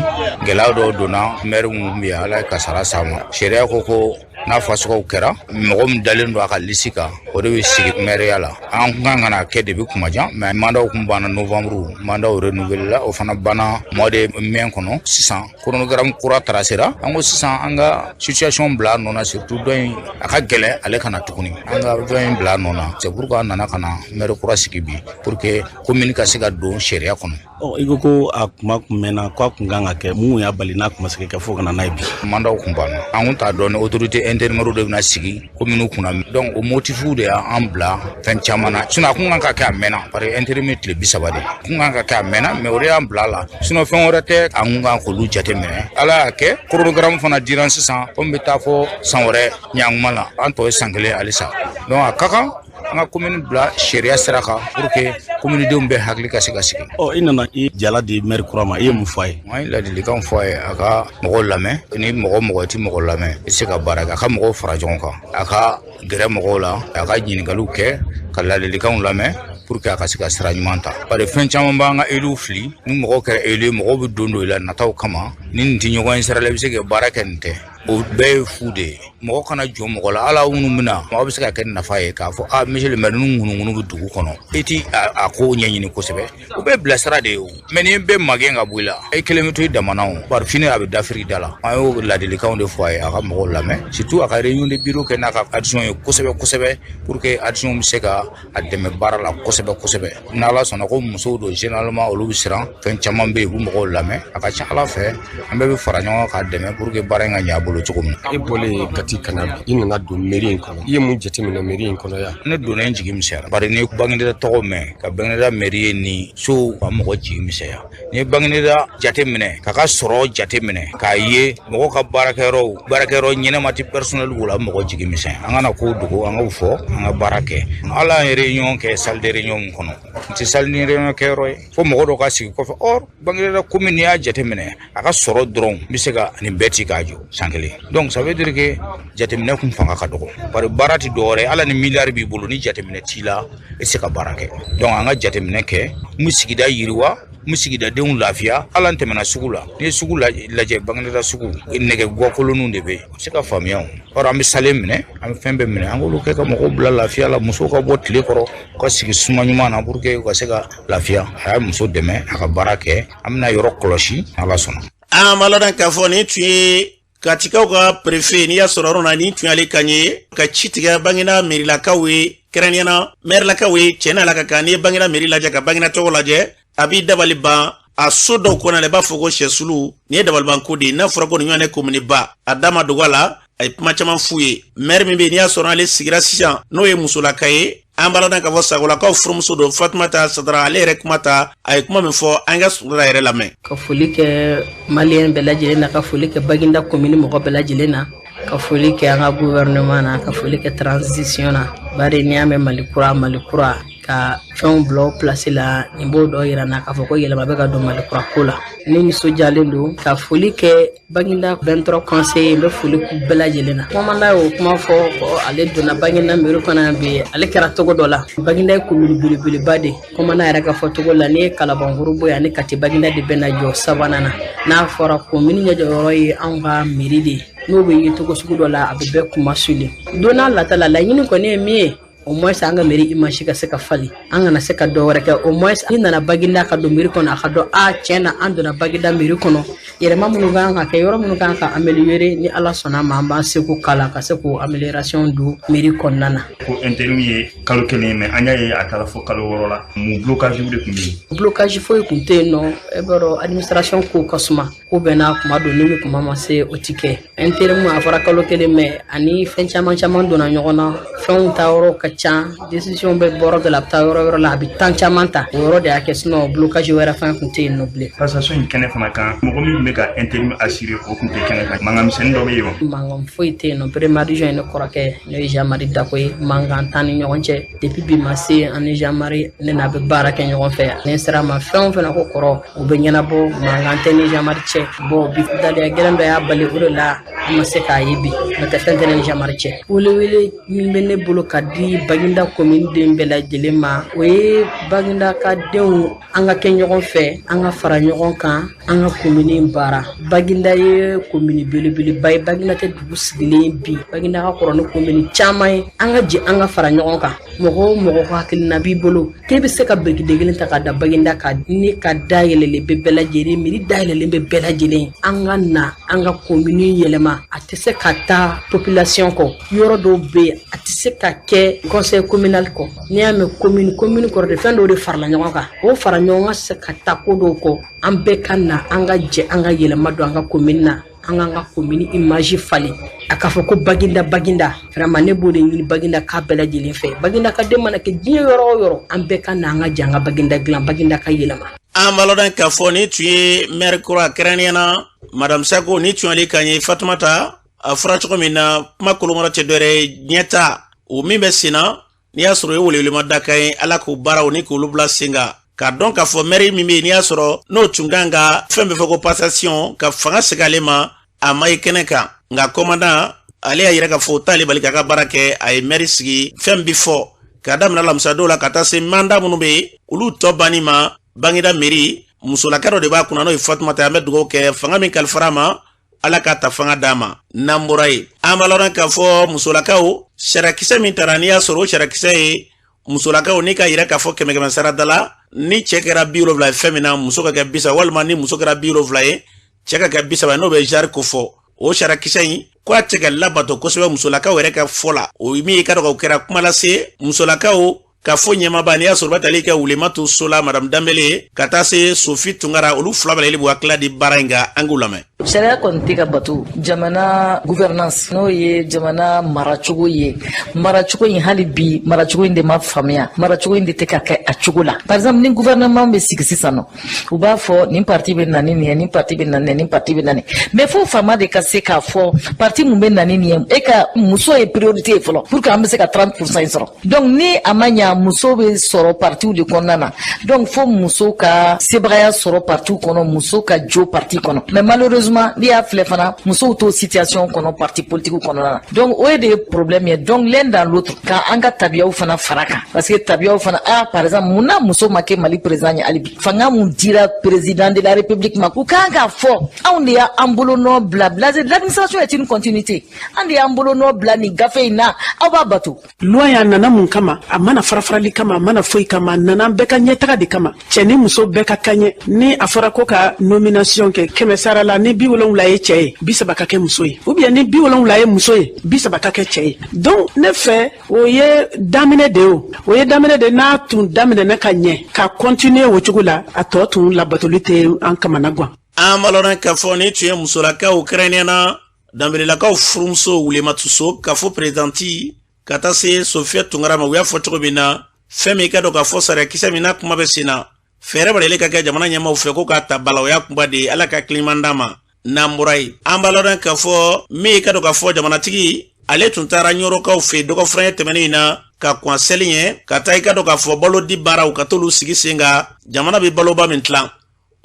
gɛlɛya dɔw donna. Maire mun bɛ yen, Ala ye kasara s'a ma. Sariya ko ko n'a fasuguw kɛra, mɔgɔ min dalen don a ka lisi kan, o de bɛ sigi mɛriya la. An kun kan ka na kɛ depuis kuma jan, mais mandatw kun banna novembre, mandatw renouvelé la, o fana banna mois de mai kɔnɔ. Sisan chronogramme kura tracera. An ko sisan an ka situation bila a nɔ na, surtout dɔ in a ka gɛlɛn ale kana tuguni, an ka dɔ in bila a nɔ na. C'est pourquoi an nana ka na maire kura sigi bi, pour que commune ka se ka don sariya kɔnɔ. Ɔ, i ko ko a kuma kun mɛnna, ko a kun kan ka kɛ, mun y'a bali n'a kun ma se ka kɛ fo ka na n'a ye bi? Mandatw kun banna, an kun t'a dɔn ni autorité intérimaires de bɛna sigi commune kunna. Donc o motifu de y'an bila fɛn caman na. Sinon a kun kan ka kɛ a mɛnna, parce que intérim ye tile 30 de ye, kun kan ka kɛ a mɛnna, mais o de y'an bila a la. Sinon fɛn wɛrɛ tɛ, an kun kan k'olu jateminɛ. Ala y'a kɛ, chronogramme fana dira sisan, komi bɛ taa fɔ san wɛrɛ ɲankuma la, an tɔ ye san kelen halisa. Donc a ka kan an ka commune bila sariya sira kan pour que commune denw bɛɛ hakili ka se ka sigi. Ɔ, i nana i jala di maire kura ma, i ye mun fɔ a ye? An ye ladilikan fɔ a ye, a ka mɔgɔw lamɛn. Ni mɔgɔ mɔgɔ ti mɔgɔ lamɛn, i tɛ se ka baara kɛ. A ka mɔgɔw fara ɲɔgɔn kan, a ka gɛrɛ mɔgɔw la, a ka ɲininkaliw kɛ, ka ladilikanw lamɛn pour que a ka se ka sira ɲuman ta, bari fɛn caman b'an ka élu fili. Ni mɔgɔw kɛra élu ye, mɔgɔw bɛ don i la nataw kama. Ni nin tɛ ɲɔgɔn ye sira la, i bɛ se ka baara kɛ, nin tɛ, o bɛɛ ye fu de ye. Mɔgɔ kana jɔ mɔgɔ la. Ala minnu bɛna, mɔgɔ bɛ se ka kɛ nafa ye k'a fɔ a monsieur le maire, ninnu ŋunuŋunu bɛ dugu kɔnɔ, i ti a ko ɲɛɲini kosɛbɛ, o bɛɛ bilasira de ye. O mais ni bɛɛ magɛn ka bɔ i la, e kelen bɛ to i damana, o bari fini a bɛ dafiri da la. An y'o ladilikanw de fɔ a ye, a ka mɔgɔw lamɛn, surtout a ka réunion de bureau kɛ n'a ka adjoint ye kosɛbɛ kosɛbɛ, pour que adjoint bɛ se ka a dɛmɛ baara la kosɛbɛ kosɛbɛ. N'Ala sɔnna, ko musow don, généralement olu bɛ siran fɛn caman bɛ yen, u bɛ mɔgɔw lamɛn. A ka ca Ala fɛ, an bɛɛ bɛ fara ɲɔgɔn kan k'a dɛmɛ pour que baara in ka ɲɛ a bolo cogo min na. E bɔlen Kati ka na bi, i nana don mairie in kɔnɔ, i ye mun jateminɛ mairie in kɔnɔ yan? Ne donna, n jigi misɛnyara, bari ni Baginda tɔgɔ mɛn ka Baginda mairie ye ni so ka mɔgɔ jigi misɛnya. Ni ye Baginda jateminɛ, k'a ka sɔrɔ jateminɛ, k'a ye mɔgɔ ka baarakɛyɔrɔ, baarakɛyɔrɔ ɲɛnama tɛ, personnel b'o la, mɔgɔ jigi misɛnya. An kana ko dogo, an k'o fɔ, an ka baara kɛ. Ala y'an réunion kɛ salle de réunion min kɔnɔ, n tɛ salle de réunion kɛyɔrɔ ye fo mɔgɔ dɔ ka sigi kɔfɛ. Or Baginda commune, n'i y'a jateminɛ, a ka sɔrɔ dɔrɔn bɛ se ka nin bɛɛ ci k'a jɔ san kelen. Donc ça veut dire que jateminɛ kun fanga ka dɔgɔ, bari baara tɛ dɔwɛrɛ ye. Ala ni miliyari b'i bolo, ni jateminɛ t'i la, i tɛ se ka baara kɛ. Donc an ka jateminɛ kɛ, n bɛ sigida yiriwa, n bɛ sigidadenw lafiya. Ala n tɛmɛna sugu la, n'i ye sugu lajɛ, Baginda sugu, nɛgɛ gɔkolonninw de bɛ yen, o bɛ se ka faamuya. O or an bɛ salen minɛ, an bɛ fɛn bɛɛ minɛ, an k'olu kɛ ka mɔgɔw bila lafiya la, musow ka bɔ tile kɔrɔ, u ka sigi suma ɲuman na pour que u ka se ka lafiya. A y'a muso dɛmɛ a ka baara kɛ. An bɛna yɔrɔ kɔlɔsi, Ala sɔnna. An b'a ladɔn k'a fɔ nin tun ye Katikaw ka préfet. N'i y'a sɔrɔ yɔrɔ na, nin tun y'ale kan ye ka ci tigɛ Baginda mairilakaw ye, kɛrɛnkɛrɛnnenya mairilakaw ye. Cɛn n'a la ka kan, n'i ye Baginda mairie lajɛ, ka Baginda tɔgɔ lajɛ, a b'i dabali ban. A so dɔw kɔnɔ la, i b'a fɔ ko sɛsulu. Nin ye dabalibanko de ye n'a fɔra ko nin ɲɔgɔn komini ba. A da ma dogo a la, a ye kuma caman f'u ye. Maire min bɛ yen, n'i y'a sɔrɔ ale sigira sisan, n'o ye musolaka ye, an b'a ladɔn k'a fɔ Sagolakaw furumuso don, Fatumata Sadara. Ale yɛrɛ kuma ta, a ye kuma min fɔ, an ka Sunjata yɛrɛ lamɛn. Ka foli kɛ maliyɛn bɛɛ lajɛlen na, ka foli kɛ Baginda komini mɔgɔ bɛɛ lajɛlen na, ka foli kɛ an ka gouvernement na, ka foli kɛ transition na, bari n'i y'a mɛn Mali kura, Mali kura, ka fɛnw bila o place la, nin b'o dɔ yira n na k'a fɔ ko yɛlɛma bɛ ka don Mali kura ko la. Ne nisɔndiyalen don ka foli kɛ Baginda 23 conseillers, n bɛ foli k'u bɛɛ lajɛlen na. Commandant y'o kuma fɔ ko ale donna Baginda mairie kɔnɔ yan bi, ale kɛra togo dɔ la. Baginda ye commune belebeleba de. Commandant yɛrɛ ka fɔ cogo la, n'i ye Kalabankoro bɔ yan ani Kati, Baginda de bɛna jɔ sabanan na. N'a fɔra commune ɲɛjɔyɔrɔ ye anw ka mairie de ye, n'o bɛ ye cogo sugu dɔ la, a bɛ bɛɛ kuma suli. Don n'a nata la, laɲini kɔni ye min ye, au moins an ka mairie image ka se ka falen, an kana se ka dɔ wɛrɛ kɛ. Au moins ni nana Baginda ka don mairie kɔnɔ, a ka dɔn a tiɲɛ na an donna Baginda mairie kɔnɔ. Yɛlɛma minnu kan ka kɛ, yɔrɔ minnu kan ka améliorer, ni Ala sɔnna ma, an b'an seko k'a la ka se k'o amélioration don mairie kɔnɔna na. Ko intérim ye kalo kelen, mais an y'a ye a taara fo kalo 6 la. Mun blocage de tun bɛ yen? Blocage foyi tun tɛ yen nɔ. E b'a dɔn, administration ko ka suma, ko bɛɛ n'a kuma don. Ni min kuma ma se, o ti kɛ. Intérim a fɔra kalo kelen, mais ani fɛn caman caman donna ɲɔgɔn na, fɛnw ta yɔrɔ ka ca, décision bɛ bɔrɔ dɔ la, a bɛ taa yɔrɔ yɔrɔ la, a bɛ temps caman ta, o yɔrɔ de y'a kɛ. Sinon blocage wɛrɛ fɛn tun tɛ yen nɔ bilen. Passation in kɛnɛ fana kan, mɔgɔ min tun bɛ ka intérim assurer, o tun tɛ kɛnɛ kan. Mankan misɛnnin dɔ bɛ yen wa? Mankan foyi tɛ yen nɔ. Premier adjoint ye ne kɔrɔkɛ, n'o ye Jean Marie Dako ye. Mankan t'an ni ɲɔgɔn cɛ. Depuis bi ma se, an ni Jean Marie, ne n'a bɛ baara kɛ ɲɔgɔn fɛ. Ni sera ma fɛn o fɛn na ko kɔrɔ, o bɛ ɲɛnabɔ. Mankan tɛ ni Jean Marie cɛ. Bon, bi daliya gɛlɛn dɔ y'a bali, o de la an ma se k'a ye bi, n'o tɛ fɛn tɛ ne ni Jean Marie cɛ. Welewele min bɛ ne bolo ka di Baginda commune den bɛɛ lajɛlen ma, o ye Baginda ka denw, an ka kɛ ɲɔgɔn fɛ, an ka fara ɲɔgɔn kan, an ka commune baara. Baginda ye commune belebeleba ye. Baginda tɛ dugu sigilen bi, Baginda ka kɔrɔ ni commune caman ye. An ka jɛ, an ka fara ɲɔgɔn kan. Mɔgɔ o mɔgɔ ko hakilina b'i bolo k'e bɛ se ka birikiden kelen ta ka da Baginda kan, ni ka dayɛlɛlen bɛ bɛɛ lajɛlen, mairie dayɛlɛlen bɛ bɛɛ lajɛlen, an ka na an ka commune yɛlɛma. A tɛ se ka taa population kɔ. Yɔrɔ dɔw bɛ yen, a tɛ se ka kɛ conseil communal kɔ. N'i y'a mɛn commune, commune kɔrɔ de fɛn dɔw de farala ɲɔgɔn kan. O fara ɲɔgɔn kan se ka taa ko dɔw kɔ. An bɛɛ ka na, an ka jɛ, an ka yɛlɛma don an ka commune na. An k'an ka komini image falen, a k'a fɔ ko Baginda, Baginda. Vraiment, ne b'o de ɲini Baginda ka bɛɛ lajɛlen fɛ. Baginda ka den mana kɛ diɲɛ yɔrɔ o yɔrɔ, an bɛɛ ka na, an ka jɛ an ka Baginda dilan, Baginda ka yɛlɛma. An b'a lɔn k'a fɔ ni tun ye maire kura, kɛrɛnkɛrɛnnenya na madame Sako, ni tun y'ale kan ye Fatumata. A fɔra cogo min na, kuma kolomɔrɔ tɛ dɔwɛrɛ ye, ɲɛta o min bɛ sen na, n'i y'a sɔrɔ o ye welewelema dakan ye, Ala k'o baaraw ni k'olu bila sen kan, k'a dɔn k'a fɔ mɛri min bɛ yen, n'i y'a sɔrɔ n'o tun kan ka fɛn bɛɛ fɔ ko passation ka fanga segin ale ma, a ma ye kɛnɛ kan. Nka commandant ale y'a yira k'a fɔ o t'ale bali k'a ka baara kɛ. A ye mɛri sigi, fɛn bi fɔ k'a daminɛ alamisadon la ka taa se mandat minnu bɛ yen, olu tɔ banni ma. Baginda mairie, musolaka dɔ de b'a kunna, n'o ye Fatumata. An bɛ dugawu kɛ, fanga min kalifara a ma, Ala k'a ta fanga d'a ma. N'an bɔra yen, an b'a lɔn k'a fɔ musolakaw, sariyakisɛ min tara, n'i y'a sɔrɔ o sariyakisɛ ye musolakaw ni ka yira k'a fɔ kɛmɛ kɛmɛ sarada la, ni cɛ kɛra 70 ye fɛn min na, muso ka kɛ 30, walima ni muso kɛra 70 ye, cɛ ka kɛ 30, n'o bɛ genre ko fɔ, o sariyakisɛ in ko a tɛ ka labato kosɛbɛ musolakaw yɛrɛ ka fɔ la. O min ye ka dɔgɔ, o kɛra kuma lase musolakaw ka fɔ ɲɛmaba, n'i y'a sɔrɔ bɛ tali kɛ Wulematu Sola, madame Danbele, ka taa se Sofi Tunkara, olu fila bɛɛ lajɛlen b'u hakilila di baara in kan. An k'u lamɛn. Sariya kɔni tɛ ka bato. Jamana gouvernance, n'o ye jamana maracogo ye, maracogo in, hali bi maracogo in de ma faamuya, maracogo in de tɛ ka kɛ a cogo la. Par exemple, ni gouvernement bɛ sigi sisan nɔ, u b'a fɔ nin parti bɛ na ni nin ye, nin parti bɛ na nin ye, nin parti bɛ na nin. Mais fo faama de ka se k'a fɔ parti mun bɛ na ni nin ye. E ka muso ye priorité ye fɔlɔ pour que an bɛ se ka 30% in sɔrɔ. Donc ni a ma ɲa, muso bɛ sɔrɔ partiw de kɔnɔna na. Donc fo muso ka sebagaya sɔrɔ partiw kɔnɔ, muso ka jo parti kɔnɔ. Mais malheureusement, n'i y'a filɛ fana, musow t'o situation kɔnɔ parti politique kɔnɔna na. Donc o ye de ye problème ye. Donc l'un dans l'autre, ka an ka tabiyaw fana fara kan, parce que tabiyaw fana, ah, par exemple, mun na muso ma kɛ Mali président ye hali bi? Fanga mun dira président de la République ma, u kan k'a fɔ anw de y'an bolonɔ bila. L'administration est une continuité. An de y'an bolonɔ bila nin gafe in na, aw b'a bato. Loi y'a nana mun kama? A mana farafarali kama, a mana foyi kama, a nana bɛɛ ka ɲɛtaga de kama, cɛ ni muso bɛɛ ka kaɲɛ. Ni a fɔra ko ka nomination kɛ, 100 sara la, ni 70 ye cɛ ye, 30 ka kɛ muso ye, ou bien ni 70 ye muso ye, 30 ka kɛ cɛ ye. Donc ne fɛ, o ye daminɛ de ye, o ye daminɛ de. N'a tun daminɛna ka ɲɛ ka continuer o cogo la, a tɔ tun labatoli tɛ an kamana gan. An b'a lɔn k'a fɔ ni tun ye musolakaw, kɛrɛnkɛrɛnnenya na Danbelelakaw furumuso Wulematuso, ka fɔ présidente ka taa se Sofiya Tunkara ma, u y'a fɔ cogo min na, fɛn min ka dɔn k'a fɔ sariyakisɛ min n'a kuma bɛ sen na, fɛɛrɛ bɛ ka kɛ jamana ɲɛmaw fɛ ko k'a ta bala, o y'a kunba de ye. Ala ka kiliman d'a ma. N'an bɔra yen, an b'a lɔn k'a fɔ min ka dɔn k'a fɔ jamanatigi ale tun taara Ɲɔrɔkaw fɛ dɔgɔfuranye tɛmɛnen in na ka kɔn seli ɲɛ, ka taa i ka dɔn k'a fɔ balo di baaraw ka t'olu sigi sen kan, jamana bɛ baloba min tilan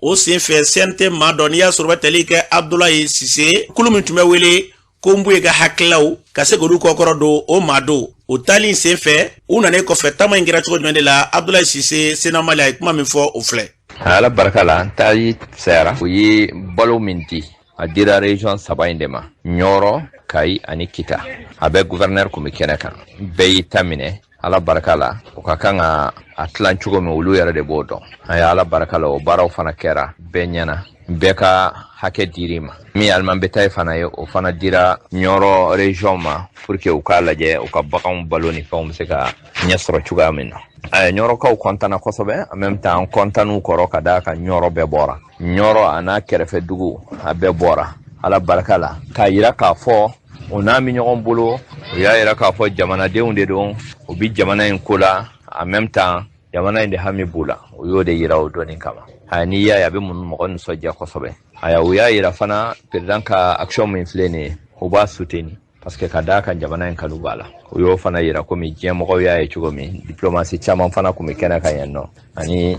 o sen fɛ. CNT maa dɔ, n'i y'a sɔrɔ bɛ tali kɛ Abudulayi Sise, kulu min tun bɛ wele ko n ye ka hakililaw ka se k'olu kɔkɔrɔ don, o maa don o taali sen fɛ, u nanen kɔfɛ, taama in kɛra cogo jumɛn de la? Abudulayi Sise Senamali, a ye kuma min fɔ, o filɛ. Ala barika la, an taali fisayara. U ye balo min di, a dira région saba in de ma: Ɲɔrɔ, Kayi ani Kita. A bɛɛ, gouverneur kun bɛ kɛnɛ kan, bɛɛ y'i ta minɛ. Ala barika la, o ka kan ka a tilan cogo min, olu yɛrɛ de b'o dɔn. An ye Ala barika la, o baaraw fana kɛra bɛɛ ɲɛna, bɛɛ ka hakɛ dir'i ma. Min ye aliment bétail fana ye, o fana dira Ɲɔrɔ région ma pour que u k'a lajɛ u ka baganw balo ni fɛnw bɛ se ka ɲɛ sɔrɔ cogoya min na. Ɲɔrɔkaw kɔntanna kosɛbɛ. En même temps, an kɔntann'u kɔrɔ ka d'a kan Ɲɔrɔ bɛɛ bɔra, Ɲɔrɔ a n'a kɛrɛfɛ dugu a bɛɛ bɔra. Ala barika la, k'a yira k'a fɔ o n'a bɛ ɲɔgɔn bolo, o y'a yira k'a fɔ jamanadenw de don, u bi jamana in ko la. En même temps, jamana in de hami b'u la, o y'o de yira o dɔnni kama. Aya, n'i y'a ye, a bɛ mun mɔgɔ nisɔndiya kosɛbɛ. Aya, u y'a yira fana, président ka action min filɛ nin ye, u b'a soutenir parce que ka d'a kan jamana in kanu b'a la. U y'o fana yira komi diɲɛ mɔgɔw y'a ye cogo min. Diplomatie caman fana kun bɛ kɛnɛ kan yen nɔ, ani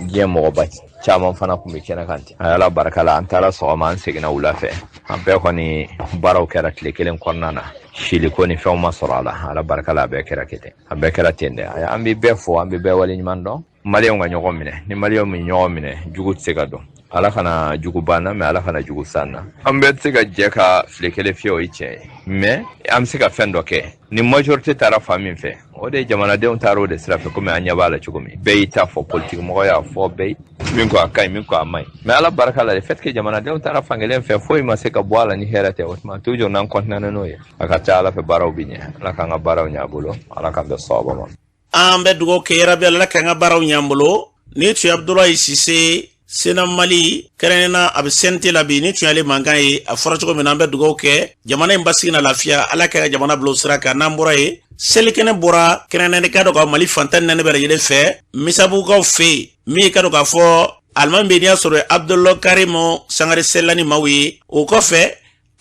diɲɛ mɔgɔba caman fana kun bɛ kɛnɛ kan ten. Ala barika la, an taara sɔgɔma, an seginna wula fɛ. An bɛɛ kɔni baaraw kɛra tile kelen kɔnɔna na, siliko ni fɛnw ma sɔrɔ a la. Ala barika la, a bɛɛ kɛra kɛ ten, a bɛɛ kɛra ten dɛ. An bɛ bɛɛ fo, an bɛ bɛɛ waleɲuman dɔn. Maliyɛnw ka ɲɔgɔn minɛ, ni maliyɛnw min ɲɔgɔn minɛ, jugu tɛ se ka dɔn. Ala kana jugu ban na, mɛ Ala kana jugu san na. An bɛɛ tɛ se ka jɛ ka file kelen fiyɛ, o ye tiɲɛ ye, mɛ an bɛ se ka fɛn dɔ kɛ. Ni majorité taara fan min fɛ, o de ye jamanadenw taara o de sira fɛ. Komi an ɲɛ b'a la cogo min, bɛɛ y'i ta fɔ, politiki mɔgɔ y'a fɔ, bɛɛ min ko a ka ɲi, min ko a man ɲi. Mɛ Ala barika la, le fait que jamanadenw taara fankelen fɛ, foyi ma se ka bɔ a la ni hɛrɛ tɛ. O tuma, toujours n'an continuer n'o ye, a ka ca Ala fɛ, baaraw bɛ ɲɛ. Ala k'an ka baaraw ɲɛ a bolo, Ala k'an bɛn sawaba ma. An bɛ dugawu kɛ yarabi, Ala k'an ka baaraw ɲɛ an bolo. Ni tun ye Abudulayi Sise. Sena Mali kɛrɛnkɛrɛnnenya na a bɛ CNT la bi, nin tun y'ale mankan ye. A fɔra cogo min na, an bɛ dugawu kɛ jamana in basigi na lafiya, Ala ka jamana bila o sira kan. N'an bɔra yen, selikɛnɛ bɔra kɛrɛnkɛrɛnnenya k'a dɔn ka Mali fan 14 bɛɛ lajɛlen fɛ, Misabugukaw fɛ yen, min ye k'a dɔn k'a fɔ alimami bɛ n'i y'a sɔrɔ Abudulayi Karimu Sangare selila ni maaw ye. O kɔfɛ,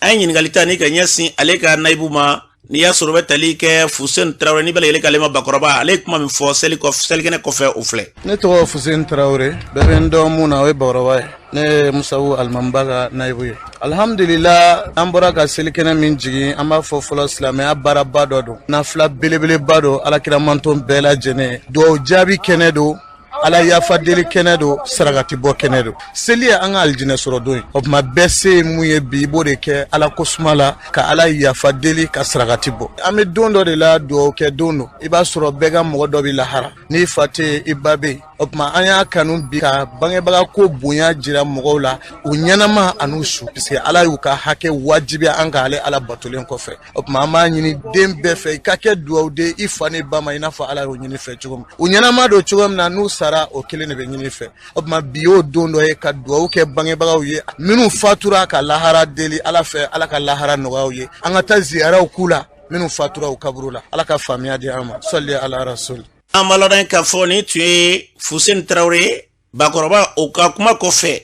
an ye ɲininkali ta ni ka ɲɛsin ale ka nayibu ma, n'i y'a sɔrɔ bɛ tali kɛ Fuseni Tarawele, ni bɛɛ lajɛlen k'ale ma Bakɔrɔba. Ale ye kuma min fɔ seli selikɛnɛ kɔfɛ, o filɛ. Ne tɔgɔ Fuseni Tarawele, bɛɛ bɛ n dɔn mun na, o ye Bakɔrɔba ye. Ne ye Musabu alimamiba ka nayibu ye. Alhamdulila, an bɔra ka selikɛnɛ min jigin, an b'a fɔ fɔlɔ, silamɛya baaraba dɔ don, nafila belebeleba don, alakira manton bɛɛ lajɛlen duwawu jaabi kɛnɛ don, Ala yafa deli kɛnɛ don, sarakati bɔ kɛnɛ don. Seli ye an ka alijinɛ sɔrɔ don ye. O tuma bɛɛ se ye mun ye bi, i b'o de kɛ Ala ko suma la, ka Ala yafa deli, ka sarakati bɔ. An bɛ don dɔ de la, dugawu kɛ don don. I b'a sɔrɔ bɛɛ ka mɔgɔ dɔ bɛ lahara, n'i fa tɛ yen, i ba bɛ yen. O tuma an y'a kanu bi ka bangebaga ko bonya jira mɔgɔw la, u ɲɛnama an'u su, puisque Ala y'u ka hakɛ wajibiya an kan ale Ala batolen kɔfɛ. O tuma an b'a ɲini den bɛɛ fɛ, i ka kɛ dugawuden i fa ni ba ma, i n'a fɔ Ala y'o ɲini fɛ cogo min, u ɲɛnama don cogo min na, n'u sara, o kelen de bɛ ɲini fɛ. O tuma bi y'o don dɔ ye ka dugawu kɛ bangebagaw ye minnu fatura, ka lahara deli Ala fɛ, Ala ka lahara nɔgɔya u ye. An ka taa ziyaraw k'u la minnu fatura u kaburu la. Ala ka faamuya di an ma. Sɔli ala rasul. An b'a ladɔn k'a fɔ nin tun ye Fuseni Tarawele Bakɔrɔba. O ka kuma kɔfɛ,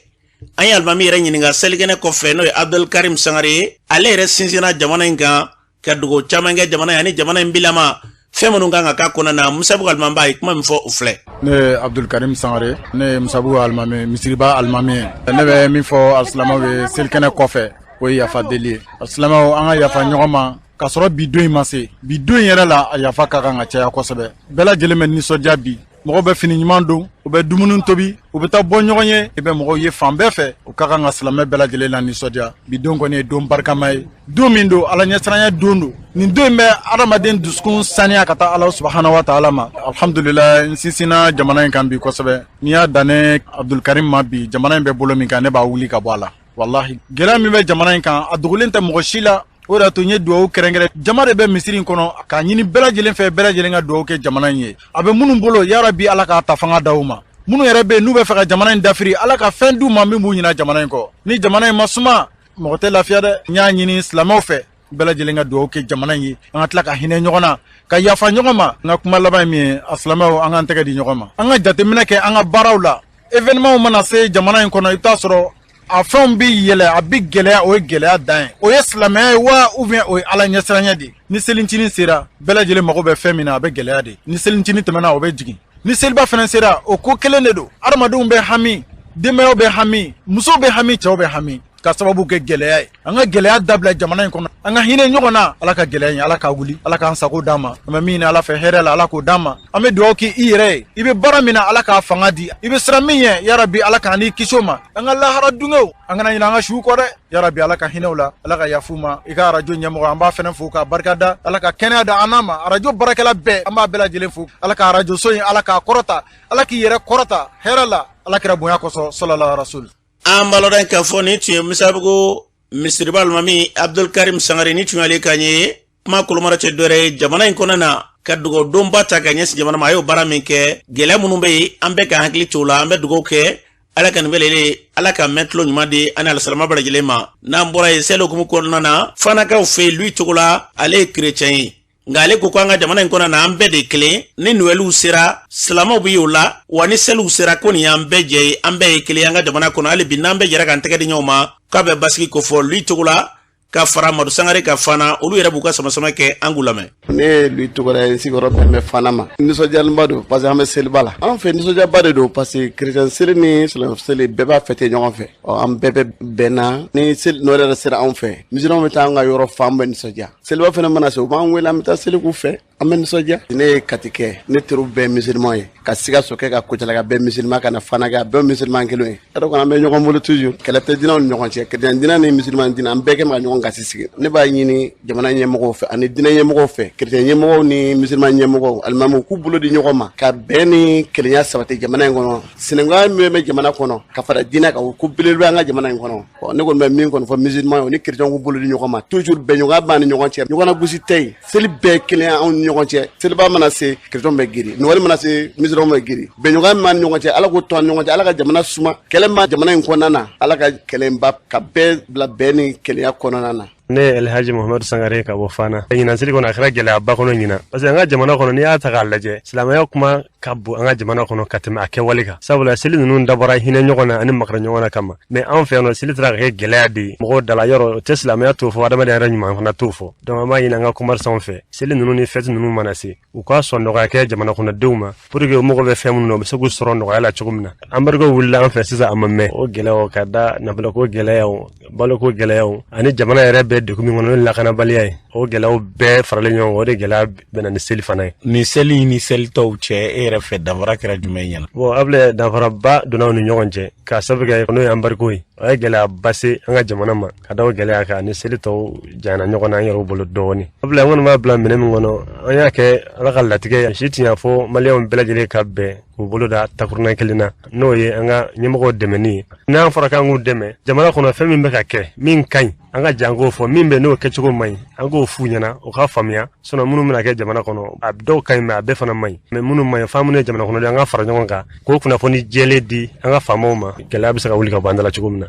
an ye alimami yɛrɛ ɲininka selikɛnɛ kɔfɛ, n'o ye Abdulkarim Sangare ye. Ale yɛrɛ sinsinna jamana in kan ka dugawu caman kɛ jamana ye ani jamana in bilama fɛn minnu kan ka k'a kɔnɔna na. Musabugu alimamiba ye kuma min fɔ, o filɛ. Ne ye Abdulkarim Sangare, ne ye Musabugu alimami, misiriba alimami ye. Ne bɛ min fɔ alisilamɛw ye selikɛnɛ kɔfɛ, o ye yafa deli ye. Alisilamɛw, an ka yafa ɲɔgɔn ma k'a sɔrɔ bi don in ma se. Bi don in yɛrɛ la, a yafa ka kan ka caya kosɛbɛ. Bɛɛ lajɛlen bɛ nisɔndiya bi, mɔgɔw bɛ fini ɲuman don, u bɛ dumuni tobi, u bɛ taa bɔ ɲɔgɔn ye, i bɛ mɔgɔw ye fan bɛɛ fɛ. O ka kan ka silamɛ bɛɛ lajɛlen la nisɔndiya. Bi don kɔni ye don barikama ye, don min don Ala ɲɛsiranya don don. Nin don in bɛ adamaden dusukun saniya ka taa Ala subahana wa taala ma. Alhamdulila, n sinsinna jamana in kan bi kosɛbɛ. N'i y'a dan ne Abdulkarim ma bi, jamana in bɛ bolo min kan, ne b'a wuli ka bɔ a la. Walahi, gɛlɛya min bɛ jamana in kan, a dogolen tɛ mɔgɔ si la. O de y'a to n ye dugawu kɛrɛnkɛrɛn. Jama de bɛ misiri in kɔnɔ k'a ɲini bɛɛ lajɛlen fɛ, bɛɛ lajɛlen ka dugawu kɛ jamana in ye. A bɛ minnu bolo, yarabi Ala k'a ta fanga d'aw ma. Minnu yɛrɛ bɛ yen n'u bɛ fɛ ka jamana in dafiri, Ala ka fɛn d'u ma min b'u ɲina jamana in kɔ. Ni jamana in ma suma, mɔgɔ tɛ lafiya dɛ. N y'a ɲini silamɛw fɛ, bɛɛ lajɛlen ka dugawu kɛ jamana in ye, an ka tila ka hinɛ ɲɔgɔn na, ka yafa ɲɔgɔn ma. N ka kuma laban ye min ye, a silamɛw, an k'an tɛgɛ di ɲɔgɔn ma, an ka jateminɛ kɛ an ka baaraw la. Événement mana se jamana in kɔnɔ, i bɛ taa sɔrɔ a fɛnw bɛ yɛlɛ, a bɛ gɛlɛya. O ye gɛlɛya dan ye. O ye silamɛya ye wa, ou bien o ye Ala ɲɛsiranya de ye? Ni selincinin sera, bɛɛ lajɛlen mago bɛ fɛn min na, a bɛ gɛlɛya de. Ni selincinin tɛmɛna, o bɛ jigin. Ni seliba fana sera, o ko kelen de don. Adamadenw bɛ hami, denbayaw bɛ hami, musow bɛ hami, cɛw bɛ hami, ka sababu kɛ gɛlɛya ye. An ka gɛlɛya dabila jamana in kɔnɔ, an ka hinɛ ɲɔgɔn na. Ala ka gɛlɛya in, Ala k'a wuli, Ala k'an sago d'an ma. An bɛ min ɲini Ala fɛ hɛrɛ la, Ala k'o d'an ma. An bɛ dugawu kɛ i yɛrɛ ye, i bɛ baara min na, Ala k'a fanga di. I bɛ siran min ɲɛ, yarabi Ala k'an n'i kisi o ma. An ka lahara dungew, an kana ɲinɛ an ka suw kɔ dɛ. Yarabi Ala ka hinɛ u la, Ala ka yafa u ma. I ka arajo ɲɛmɔgɔ, an b'a fɛnɛ fo k'a barika da. Ala ka kɛnɛya da an n'a ma. Arajo baarakɛla bɛɛ, an b'a bɛɛ lajɛlen fo. Ala ka arajoso in, Ala k'a kɔrɔta, Ala k'i yɛrɛ kɔrɔta hɛrɛ la, Ala kira bonya kosɔn, salala rasul. An b'a ladɔn k'a fɔ nin tun ye Misabugu misiriba alimami Abdulkarim Sangare, nin tun y'ale kan ye. Kuma kolomara tɛ dɔwɛrɛ ye jamana in kɔnɔ na, ka dugawu donba ta ka ɲɛsin jamana ma. A y'o baara min kɛ, gɛlɛya minnu bɛ yen, an bɛɛ ka hakili to o la. An bɛ dugawu kɛ Ala ka nin bɛɛ lajɛlen, Ala ka mɛn tulo ɲuman di ani alisilama bɛɛ lajɛlen ma. N'an bɔra yen, seli hukumu kɔnɔna na, Fanakaw fɛ yen, Lui Togola, ale ye kerecɛn ye, nka ale ko ko an ka jamana in kɔnɔ na, an bɛɛ de kelen. Ni nuwɛliw sera, silamɛw bɛ o la wa, ni seliw sera, ko nin y'an bɛɛ jɛ ye, an bɛɛ ye kelen an ka jamana kɔnɔ. Hali bi n'an bɛɛ jɛra k'an tɛgɛ di ɲɔgɔn ma, k'a bɛ basigi kofɔ. Lui Togola ka fara Madu Sangare ka Fana, olu yɛrɛ b'u ka samasama kɛ, an k'u lamɛn. Ne ye Lui Togola ye, n sigiyɔrɔ bɛn bɛ Fana ma. Nisɔndiyalenba don parce que an bɛ seliba la. An fɛ, nisɔndiyaba de don parce que kerecɛn seli ni silamɛ seli, bɛɛ b'a fêter ɲɔgɔn fɛ. Ɔ, an bɛɛ bɛ bɛnna. Ni seli Noël yɛrɛ sera anw fɛ, musulmanw bɛ taa an ka yɔrɔ fa, an bɛ nisɔndiya. Seliba fana mana se, u b'an wele, an bɛ taa seli k'u fɛ, an bɛ nisɔndiya. Ne ye Kati kɛ, ne teriw bɛɛ musulman ye, ka Sikaso kɛ, ka Kocala kɛ, bɛɛ musulman, ka na Fana kɛ, a bɛɛ musulman kelen ye. Yɔrɔ kɔni, an bɛ ɲɔgɔn bolo toujours. Kɛlɛ tɛ diinɛw ni ɲɔgɔn cɛ, kerecɛn diinɛ ni musulman diinɛ, an bɛɛ kɛ ka ɲɔgɔn gasi sigi. Ne b'a ɲini jamana ɲɛmɔgɔw fɛ ani diinɛ ɲɛmɔgɔw fɛ, kerecɛn ɲɛmɔgɔw ni musulman ɲɛmɔgɔw, alimamuw, k'u bolo di ɲɔgɔn ma ka bɛn ni kelenya sabati jamana in kɔnɔ. Sinankunya min bɛ jamana kɔnɔ ka fara diinɛ kan, o ko belebele an ka jamana in kɔnɔ. Bon, ne kɔni bɛ min kɔni fɔ musulman ye, o ni chrétien k'u bolo di ɲɔgɔn ma, toujours bɛnɲɔgɔnya b'an ni ɲɔgɔn cɛ, ɲɔgɔn na gosi tɛ yen. Seli bɛɛ kelen anw ni ɲɔgɔn cɛ. Seliba mana se, chrétien bɛ giri, Noël mana se, musulman bɛ giri. Bɛnɲɔgɔnya min b'an ni ɲɔgɔn cɛ, Ala k'o to an ni ɲɔgɔn cɛ. Ala ka jamana suma. Kɛlɛ min b'a jamana in kɔnɔna na, Ala ka kɛlɛ in ban ka bɛɛ bila bɛn ni kelenya kɔnɔna na. Ne ye Elhaji Muhamadu Sangare ka bɔ Fana. Ɲinan seli kɔnɔ, a kɛra gɛlɛyaba kɔnɔ ɲinan, parce que an ka jamana kɔnɔ, n'i y'a ta k'a lajɛ, silamɛya kuma ka bon an ka jamana kɔnɔ ka tɛmɛ a kɛwale kan, sabula seli ninnu dabɔra hinɛ ɲɔgɔn na ani makara ɲɔgɔn na kama. Mais anw fɛ yan nɔ, seli taara ka kɛ gɛlɛya de ye mɔgɔw dala yɔrɔ. O tɛ silamɛya t'o fɔ, adamadenya yɛrɛ ɲuman fana t'o fɔ. Donc an b'a ɲini an ka commerçant fɛ, seli ninnu ni fête ninnu mana se, u k'a sɔn nɔgɔya kɛ jamana kɔnɔdenw ma, pour que u mago bɛ fɛn minnu na, u bɛ se k'u sɔrɔ nɔgɔya la cogo min na. Embargo wulila an fɛ sisan, a ma mɛn. O gɛlɛyaw ka da nafoloko gɛlɛyaw, baloko gɛlɛyaw, ani jamana yɛrɛ bɛ degun min kɔnɔ, n'o ye lakanabaliya ye, o gɛlɛyaw bɛɛ faralen ɲɔgɔn kan, o de gɛlɛya bɛna ni seli fana ye. Ni seli ni seli tɔw cɛ, e yɛrɛ fɛ, danfara kɛra jumɛn ɲɛna? Bon, Abulaye, danfaraba donna u ni ɲɔgɔn cɛ, k'a sababu kɛ n'o ye embargo ye. O ye gɛlɛyaba se an ka jamana ma. Ka da o gɛlɛya kan, ani seli tɔw janyana ɲɔgɔn na an yɛrɛw bolo dɔɔni. Abulaye, an kɔni b'a bila minɛ min kɔnɔ, an y'a kɛ Ala ka latigɛ ye. Si tiɲɛ fɔ, maliyɛnw bɛɛ lajɛlen ka bɛn k'u bolo da takurunɛ kelen na, n'o ye an ka ɲɛmɔgɔw dɛmɛni ye. N'an fɔra k'an k'u dɛmɛ, jamana kɔnɔ fɛn min bɛ ka kɛ min ka ɲi, an ka jan k'o fɔ. Min bɛ n'o kɛcogo man ɲi, an k'o f'u ɲɛna, o k'a faamuya. Sinon minnu bɛna kɛ jamana kɔnɔ, a dɔw ka ɲi, mais a bɛɛ fana man ɲi. Mais minnu man ɲi, f'an minnu ye jamana kɔnɔden, an ka fara ɲɔgɔn kan k'o kunnafoni jɛlen di an ka faamaw ma, gɛlɛya bɛ se ka wuli ka bɔ an da la cogo min na.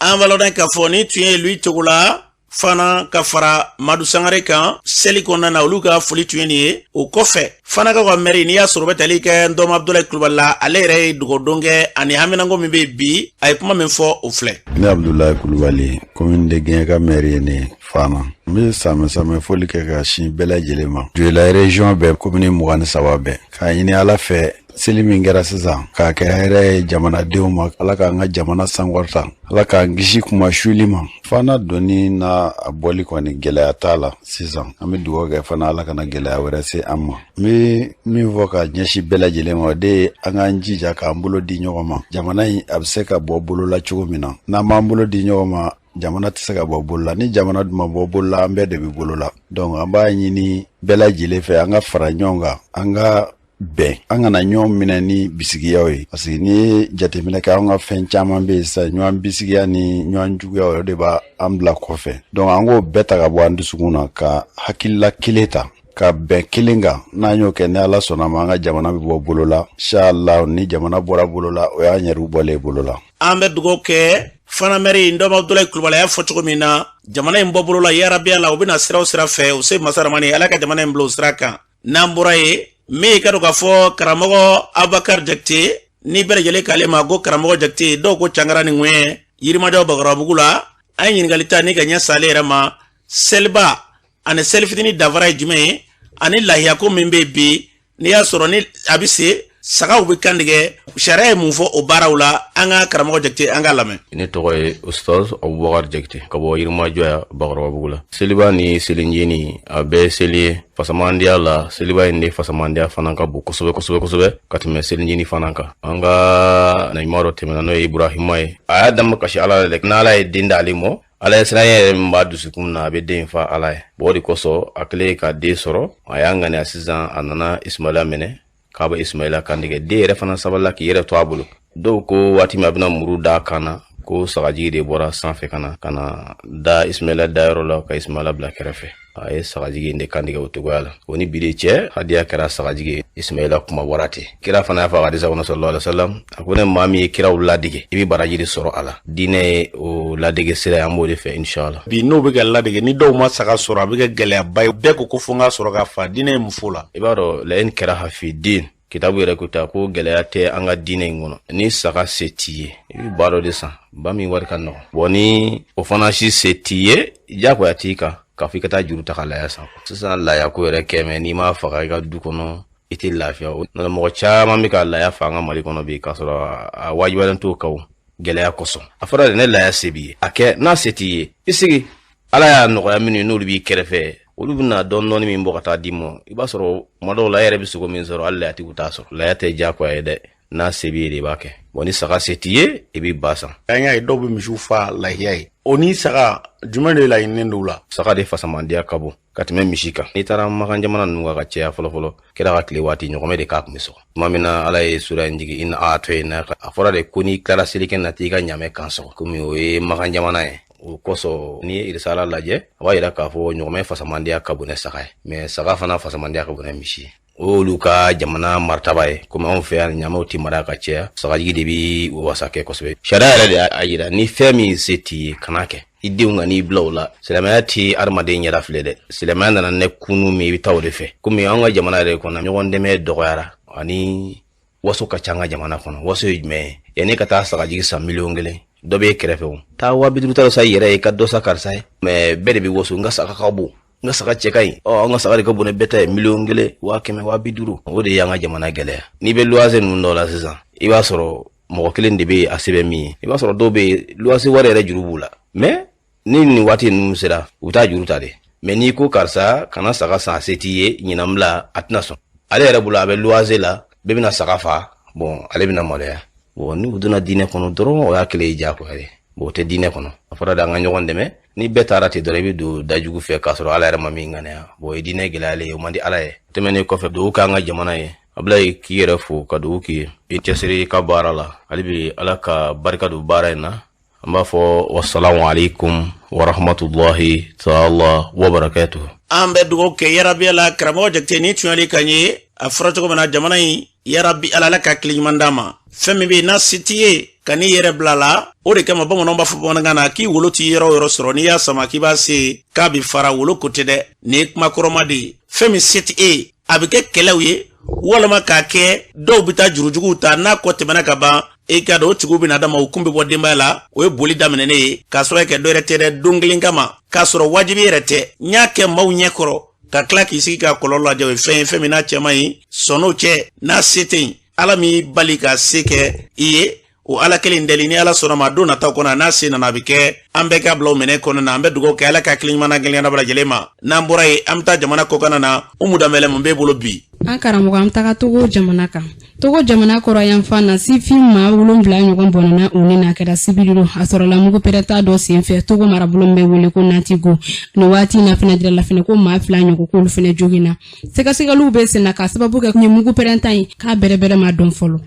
An b'a lɔn k'a fɔ ni tun ye Lui Togola fana ka fara Madu Sangare kan seli kɔnɔna na, olu ka foli tun ye nin ye. O kɔfɛ, Fanakaw ka mɛri, n'i y'a sɔrɔ bɛ tali kɛ Ndɔma Abudulayi Kulubali la, ale yɛrɛ ye dugawudon kɛ ani haminanko min bɛ bi, a ye kuma min fɔ, o filɛ. Ne Abudulayi Kulubali, commune de Gɛɲɛka mɛri ye ne Fana. N bɛ samɛ samɛ foli kɛ ka sin bɛɛ lajɛlen ma, Joyila région bɛɛ, commune 23 bɛɛ, k'a ɲini Ala fɛ, seli min kɛra sisan, k'a kɛ hɛrɛ ye jamanadenw ma. Ala k'an ka jamana sankɔrɔta, Ala k'an kisi kuma suli ma. Fana donni n'a a bɔli kɔni, gɛlɛya t'a la sisan. An bɛ dugawu kɛ fana, Ala kana gɛlɛya wɛrɛ se an ma. N bɛ min fɔ ka ɲɛsin bɛɛ lajɛlen ma, o de ye an k'an jija k'an bolo di ɲɔgɔn ma, jamana in a bɛ se ka bɔ bolo la cogo min na. N'an m'an bolo di ɲɔgɔn ma, jamana tɛ se ka bɔ bolo la. Ni jamana dun ma bɔ bolo la, an bɛɛ de bɛ bolo la. Donc an b'a ɲini bɛɛ lajɛlen fɛ, an ka fara ɲɔgɔn kan, an ka bɛn, an kana ɲɔgɔn minɛ ni bisigiyaw ye, parce que n'i ye jateminɛ kɛ, an ka fɛn caman bɛ yen sisan, ɲɔgɔn bisigiya ni ɲɔgɔn juguya, o de b'an bila kɔfɛ. Donc an k'o bɛɛ ta ka bɔ an dusukun na, ka hakilila kelen ta, ka bɛn kelen kan. N'an y'o kɛ, ni Ala sɔnna ma, an ka jamana bɛ bɔ bolo la, inshallah. Ni jamana bɔra bolo la, o y'an yɛrɛw bɔlen bolo la. An bɛ dugawu kɛ fana mɛri Ndɔma Abudulayi Kulubali y'a fɔ cogo min na, jamana in bɔ bolo la yarabiya la, u bɛna sira o sira fɛ, u se masaramani, Ala ka jamana in bila o sira kan. N'an bɔra yen, min ka dɔn k'a fɔ karamɔgɔ Abubakar Jakite, ni bɛɛ lajɛlen k'ale ma ko karamɔgɔ Jakite, dɔw ko Cangara ni ŋɛɲɛ Yirimajɔ Bakɔrɔbabugu la, an ye ɲininkali ta ni ka ɲɛ sale yɛrɛ ma, seliba ani selifitini danfara ye jumɛn ye, ani lahiyako min bɛ bi, n'i y'a sɔrɔ ni a bɛ se sagaw bɛ kantigɛ, sariya ye mun fɔ o baaraw la? An ka karamɔgɔ Jakite, an k'a lamɛn. Ne tɔgɔ ye Ustaz Abubakar Jakite ka bɔ Yirimajɔ yan Bakɔrɔbabugu la. Seliba ni selinjini, a bɛɛ seli ye. Fasamandiya la, seliba in de fasamandiya fana ka bon kosɛbɛ kosɛbɛ kosɛbɛ ka tɛmɛ selinjini fana kan. An ka naɲuman dɔ tɛmɛna, n'o ye Iburahima ye, a y'a damakasi Ala la dɛ, n'Ala ye den d'ale ma, Ala ye siran yɛrɛ min b'a dusukun na, a bɛ den in fa Ala ye. Bon, o de kosɔn a kɛlen ka den sɔrɔ, a y'a ŋaniya sisan, a nana Ismaila minɛ k'a bɛ Ismaila kantigɛ. Den yɛrɛ fana sabalila k'i yɛrɛ to a bolo. Dɔw ko waati min a bɛna muru d'a kan na, ko sagajigi de bɔra sanfɛ ka na da Ismaila dayɔrɔ la, ka Ismaila bila kɛrɛfɛ. A ye sagajigi in de kantigɛ o cogoya la. O ni bi de cɛ, hadiya kɛra sagajigi ye. Ismaila kuma bɔra ten. Kira fana y'a fɔ a ka hadisa kɔnɔ, sallallahu alaihi wasallam, a ko ne maa min ye kiraw ladege, i bɛ baraji de sɔrɔ a la. Diinɛ ye o ladege sira ye, an b'o de fɛ inshallah. Bi n'o bɛ ka ladege, ni dɔw ma saga sɔrɔ, a bɛ kɛ gɛlɛyaba ye. Bɛɛ ko ko fo n ka sɔrɔ ka fa. Diinɛ ye mun fɔ o la? I b'a dɔn, la ikraha fi din, kitabu yɛrɛ ko ta ko gɛlɛya tɛ an ka diinɛ in kɔnɔ. Ni saga se t'i ye, i bɛ ba dɔ de san, ba min wari ka nɔgɔn. Bɔn, ni o fana si se t'i ye, diyagoya t'i kan k'a fɔ i ka taa juru ta ka laya san. Sisan layako yɛrɛ kɛmɛ, n'i m'a faga i ka du kɔnɔ, i tɛ lafiya. O mɔgɔ caman bɛ ka laya fa an ka Mali kɔnɔ bi, k'a sɔrɔ a wajibiyalen t'o kan gɛlɛya kosɔn. A fɔra de ne laya se b'i ye, a kɛ. N'a se t'i ye, i sigi. Ala y'a nɔgɔya minnu ye, n'olu b'i kɛrɛfɛ, olu bɛna dɔɔni dɔɔni min bɔ ka taa d'i ma, i b'a sɔrɔ kuma dɔw la e yɛrɛ bɛ sogo min sɔrɔ, hali layatigiw t'a sɔrɔ. Laya tɛ diyagoya ye dɛ. N'a se b'i ye de, i b'a kɛ. Bon, ni saga se t'i ye, i bɛ ba san. An y'a ye dɔw bɛ misiw fa lahiya ye. O ni saga, jumɛn de laɲininen don la? Saga de fasamandiya ka bon ka tɛmɛ misi kan. N'i taara Makan jamana ninnu kan ka caya, fɔlɔfɔlɔ kira ka tile waati, ɲɔgɔmɛ de k'a kun bɛ sɔgɔ. Tuma min na Ala ye sura in jigin, inna a'tayna, a fɔra de ko n'i tilara selikɛ na, t'i ka ɲamɛ kan sɔgɔ, komi o ye Makan jamana ye. O kosɔn, n'i ye irisala lajɛ, a b'a yira k'a fɔ ɲɔgɔmɛ fasamandiya ka bon ni saga ye, mais saga fana fasamandiya ka bon ni misi ye. O y'olu ka jamana maritaba ye. Komi anw fɛ yan, ɲamɛw tɛ mara ka caya, sagajigi de bɛ wasa kɛ kosɛbɛ. Sariya yɛrɛ de y'a yira, ni fɛn min se t'i ye, kana kɛ. I denw ka n'i bila o la. Silamɛya tɛ adamaden yɛrɛ filɛ dɛ. Silamɛya nana ne kunu min, i bɛ taa o de fɛ. Komi anw ka jamana yɛrɛ kɔnɔ, ɲɔgɔn dɛmɛ dɔgɔyara ani waso ka ca an ka jamana kɔnɔ. Waso ye jumɛn ye? Yanni ka taa sagajigi san miliyɔn 1, dɔ b'e kɛrɛfɛ, o taa 50 000 ta dɔ sa i yɛrɛ ye, ka dɔ sa karisa ye. Mais bɛɛ de bɛ waso: n ka saga ka bon, n ka saga cɛ ka ɲi, ɔ an ka saga de ka bon ni bɛɛ ta ye. Miliyɔn 1, 100 000, 50 000, o de y'an ka jamana gɛlɛya. N'i bɛ luwanse ninnu dɔw la sisan, i b'a sɔrɔ mɔgɔ kelen de bɛ yen, a se bɛ min ye. I b'a sɔrɔ dɔw bɛ yen, luwanse wari yɛrɛ juru b'u la, mais ni nin waati ninnu sera, u bɛ taa juru ta de. Mais n'i ko karisa kana saga san, a se t'i ye, ɲinan bila, a tɛna sɔn. Ale yɛrɛ bolo, a bɛ luwanse la, bɛɛ bɛna saga fa, bon, ale bɛna maloya. Bon, n'u donna diinɛ kɔnɔ dɔrɔn, o y'a kɛlen ye diyagoya ye. Bon, o tɛ diinɛ kɔnɔ. A fɔra de an ka ɲɔgɔn dɛmɛ. Ni bɛɛ taara ten dɔrɔn, i bɛ don dajugu fɛ k'a sɔrɔ Ala yɛrɛ ma min ŋaniya. Bon, o ye diinɛ gɛlɛyalen ye, o man di Ala ye. Tɛmɛnen kɔfɛ, dugawu k'an ka jamana ye. Abulayi, k'i yɛrɛ fo ka dugawu k'i ye, i cɛsiri i ka baara la. Hali bi, Ala ka barika don baara in na. An b'a fɔ wasalamu alaikum warahmatullahi taala wabarakatuh. An bɛ dugawu kɛ yarabi Ala. Karamɔgɔ Jakite, ni tunyali ka ɲɛ, a fɔra cogo min na, jamana in, yarabi Ala, Ala ka hakili ɲuman d'a ma. Fɛn min bɛ yen n'a se t'i ye, ka n'i yɛrɛ bila la. O de kama bamananw b'a fɔ bamanankan na k'i wolo t'i yɔrɔ o yɔrɔ sɔrɔ, n'i y'a sama k'i b'a se, k'a bɛ fara. Wolo ko tɛ dɛ, nin ye kuma kɔrɔma de ye. Fɛn min se tɛ e ye, a bɛ kɛ kɛlɛw ye walima k'a kɛ dɔw bɛ taa jurujuguw ta. N'a kɔ tɛmɛna ka ban, e ka dɔn o tigiw bɛna d'a ma, u kun bɛ bɔ denbaya la. O ye boli daminɛ ne ye k'a sɔrɔ kɛ dɔ yɛrɛ tɛ dɛ, don kelen kama, k'a sɔrɔ wajibi yɛrɛ tɛ. N y'a kɛ maaw ɲɛ kɔrɔ ka tila k'i sigi ka kɔlɔlɔ lajɛ, o ye fɛn ye, fɛn min n'a cɛ man ɲi. Sɔnn'o cɛ, n'a se tɛ yen, Ala m'i bali ka se kɛ i ye, o Ala kelen deli. Ni Ala sɔnna ma, don nataw kɔnɔ, n'a se nana, a bɛ kɛ. An bɛɛ ka bila o minɛ kɔnɔ na. An bɛ dugawu kɛ, Ala ka hakili ɲuman na gɛlɛya bɛɛ lajɛlen ma. N'an bɔra yen, an bɛ taa jamana kɔkanna na. Umu Danbɛlɛ, mun b'e bolo bi? An karamɔgɔ, an bɛ taga Togo jamana kan. Togo jamana kɔrɔ yanfan na, sifin maa 7 ɲɔgɔn bɔnɛna u ni na. Kɛra sibiri don, a sɔrɔla mugu pɛrɛta dɔ senfɛ Togo marabolo min bɛ wele ko Natigo. Nin waati in na fɛnɛ, jirala fɛnɛ ko maa 2 ɲɔgɔn k'olu fɛnɛ joginna. Sɛgɛsɛgɛliw bɛ senna k'a sababu kɛ nin mugu pɛrɛnta in k'a bɛrɛbɛrɛ ma dɔn fɔlɔ.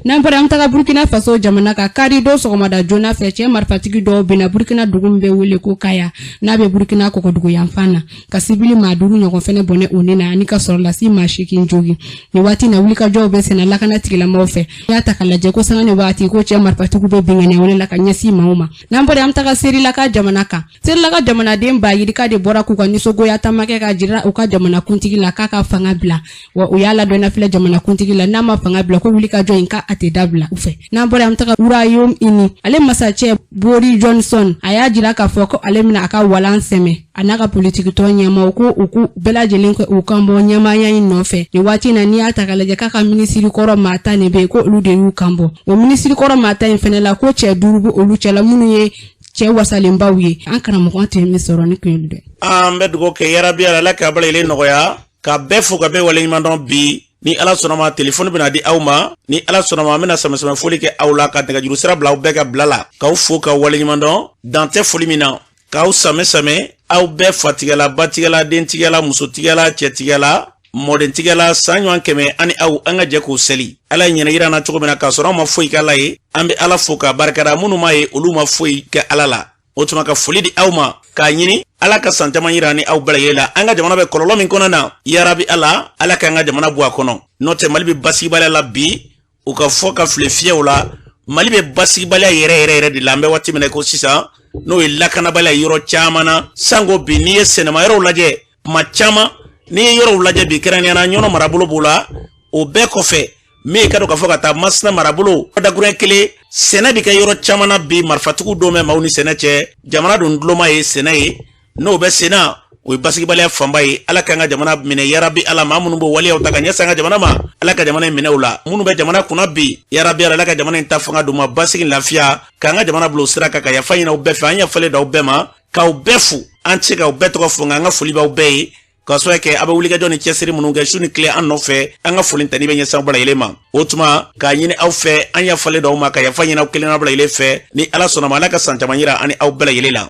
N'an bɔra, an bɛ taga Burkina Faso jamana kan. Kari don sɔgɔmada joona fɛ, cɛ marifatigi dɔw binna Burkina dugu min bɛ wele ko Kaya, n'a bɛ Burkina kɔgɔdugu yanfan na, ka sibili maa 5 ɲɔgɔn fɛnɛ bɔnɛ u ni na, ani ka sɔrɔlasi maa 8 jogin. Nin waati na, wulikajɔw bɛ senna lakana tigilamɔgɔw fɛ. Y'a ta ka lajɛ ko sanga ni waati ko cɛ marifatigiw bɛ binkanni wale la ka ɲɛsin maaw ma. N'an bɔra, an bɛ taga Serilaka jamana kan. Serilaka jamanaden ba yirika de bɔra k'u ka nisɔngoya taama kɛ ka jira u ka jamanakuntigi la k'a ka fanga bila. Wa u y'a ladɔnniya filɛ jamanakuntigi la, n'a ma fanga bila, ko wulikajɔ in k'a tɛ dabila u fɛ. N'an bɔra, an bɛ taga Royaume Uni. Ale masacɛ Boris Johnson, a y'a jira k'a fɔ ko ale bɛna a ka walan sɛmɛ a n'a ka politikitɔn ɲɛmaaw ko u k'u bɛɛ lajɛlen kɛ u kan bɔ ɲɛmaaya in nɔfɛ. Nin waati in na, n'i y'a ta k'a lajɛ, k'a ka minisiri kɔrɔ maa 10 de bɛ yen, ko olu de y'u kan bɔ. O minisiri kɔrɔ maa 10 in fɛnɛ la, ko cɛ 5 bɛ olu cɛla minnu ye cɛ wasalenbaw ye. An karamɔgɔ, tun ye min sɔrɔ ni kun ye dɛ. An bɛ dugawu kɛ yarabi Ala ka bɛɛ nɔgɔya, ka bɛɛ fo ka bɛɛ waleɲuman dɔn bi. Ni Ala sɔnna ma, telefɔni bɛna di aw ma. Ni Ala sɔnna ma, an bɛna sɛmɛsɛmɛ foli kɛ aw la, ka nɛgɛjuru sira bila aw bɛɛ ka bila la, k'aw fo ka waleɲuman dɔn, dan tɛ foli min na, k'aw sɛmɛ sɛmɛ, aw bɛɛ fatigɛla, batigɛla, dentigɛla, musotigɛla, cɛtigɛla, mɔdentigɛla, san ɲɔgɔn kɛmɛ ani aw, an ka jɛ k'o seli. Ala ye ɲɛna yira na cogo min na k'a sɔrɔ anw ma foyi k'Ala ye, an bɛ Ala fo k'a barikada. Minnu m'a ye, olu ma foyi kɛ Ala la. O tuma ka foli di aw ma, k'a ɲini Ala ka san caman yira ni aw bɛɛ lajɛlen la. An ka jamana bɛ kɔlɔlɔ min kɔnɔ na, yarabi Ala, Ala k'an ka jamana bɔ a kɔnɔ. N'o tɛ, Mali bɛ basigibaliya la bi, u ka fɔ ka fili fiyɛw la. Mali bɛ basigibaliya yɛrɛ yɛrɛ yɛrɛ de la an bɛ waati min na ko sisan, n'o ye lakanabaliya yɔrɔ caman na. Sanko bi, n'i ye sɛnɛma yɔrɔw lajɛ, kuma caman n'i ye yɔrɔw lajɛ bi, kɛrɛnkɛrɛnnenya la Ɲɔnɔ marabolo b'o la. O bɛɛ kɔfɛ, min ye ka dɔn k'a fɔ ka taa Masina marabolo, dakuruɲɛ kelen, sɛnɛ bɛ kɛ yɔrɔ caman na bi, marifatigiw don bɛ maaw ni sɛnɛ cɛ. Jamana dun duloma ye sɛnɛ ye, n'o bɛ senna, o ye basigibaliya fanba ye. Ala k'an ka jamana minɛ yarabi Ala. Maa minnu b'o waleyaw ta ka ɲɛsin an ka jamana ma, Ala ka jamana in minɛ u la. Minnu bɛ jamana kunna bi, yarabi Ala ka jamana in ta fanga d'u ma, basigi, lafiya, k'an ka jamana bila o sira kan. Ka yafa ɲini aw bɛɛ fɛ, an yafalen d'aw bɛɛ ma, k'aw bɛɛ fo. An tɛ se k'aw bɛɛ tɔgɔ fo, nka an ka foli b'aw bɛɛ ye. K'a sababu kɛ a bɛ wulikajɔ ni cɛsiri minnu kɛ su ni tile an nɔfɛ, an ka foli tani bɛ ɲɛsin aw bɛɛ lajɛlen ma. O tuma k'a ɲini aw fɛ, an yafalen don aw ma, ka yafa ɲini aw kelenna bɛɛ lajɛlen fɛ. Ni Ala sɔnna ma, Ala ka san caman yira ani aw bɛɛ lajɛlen la.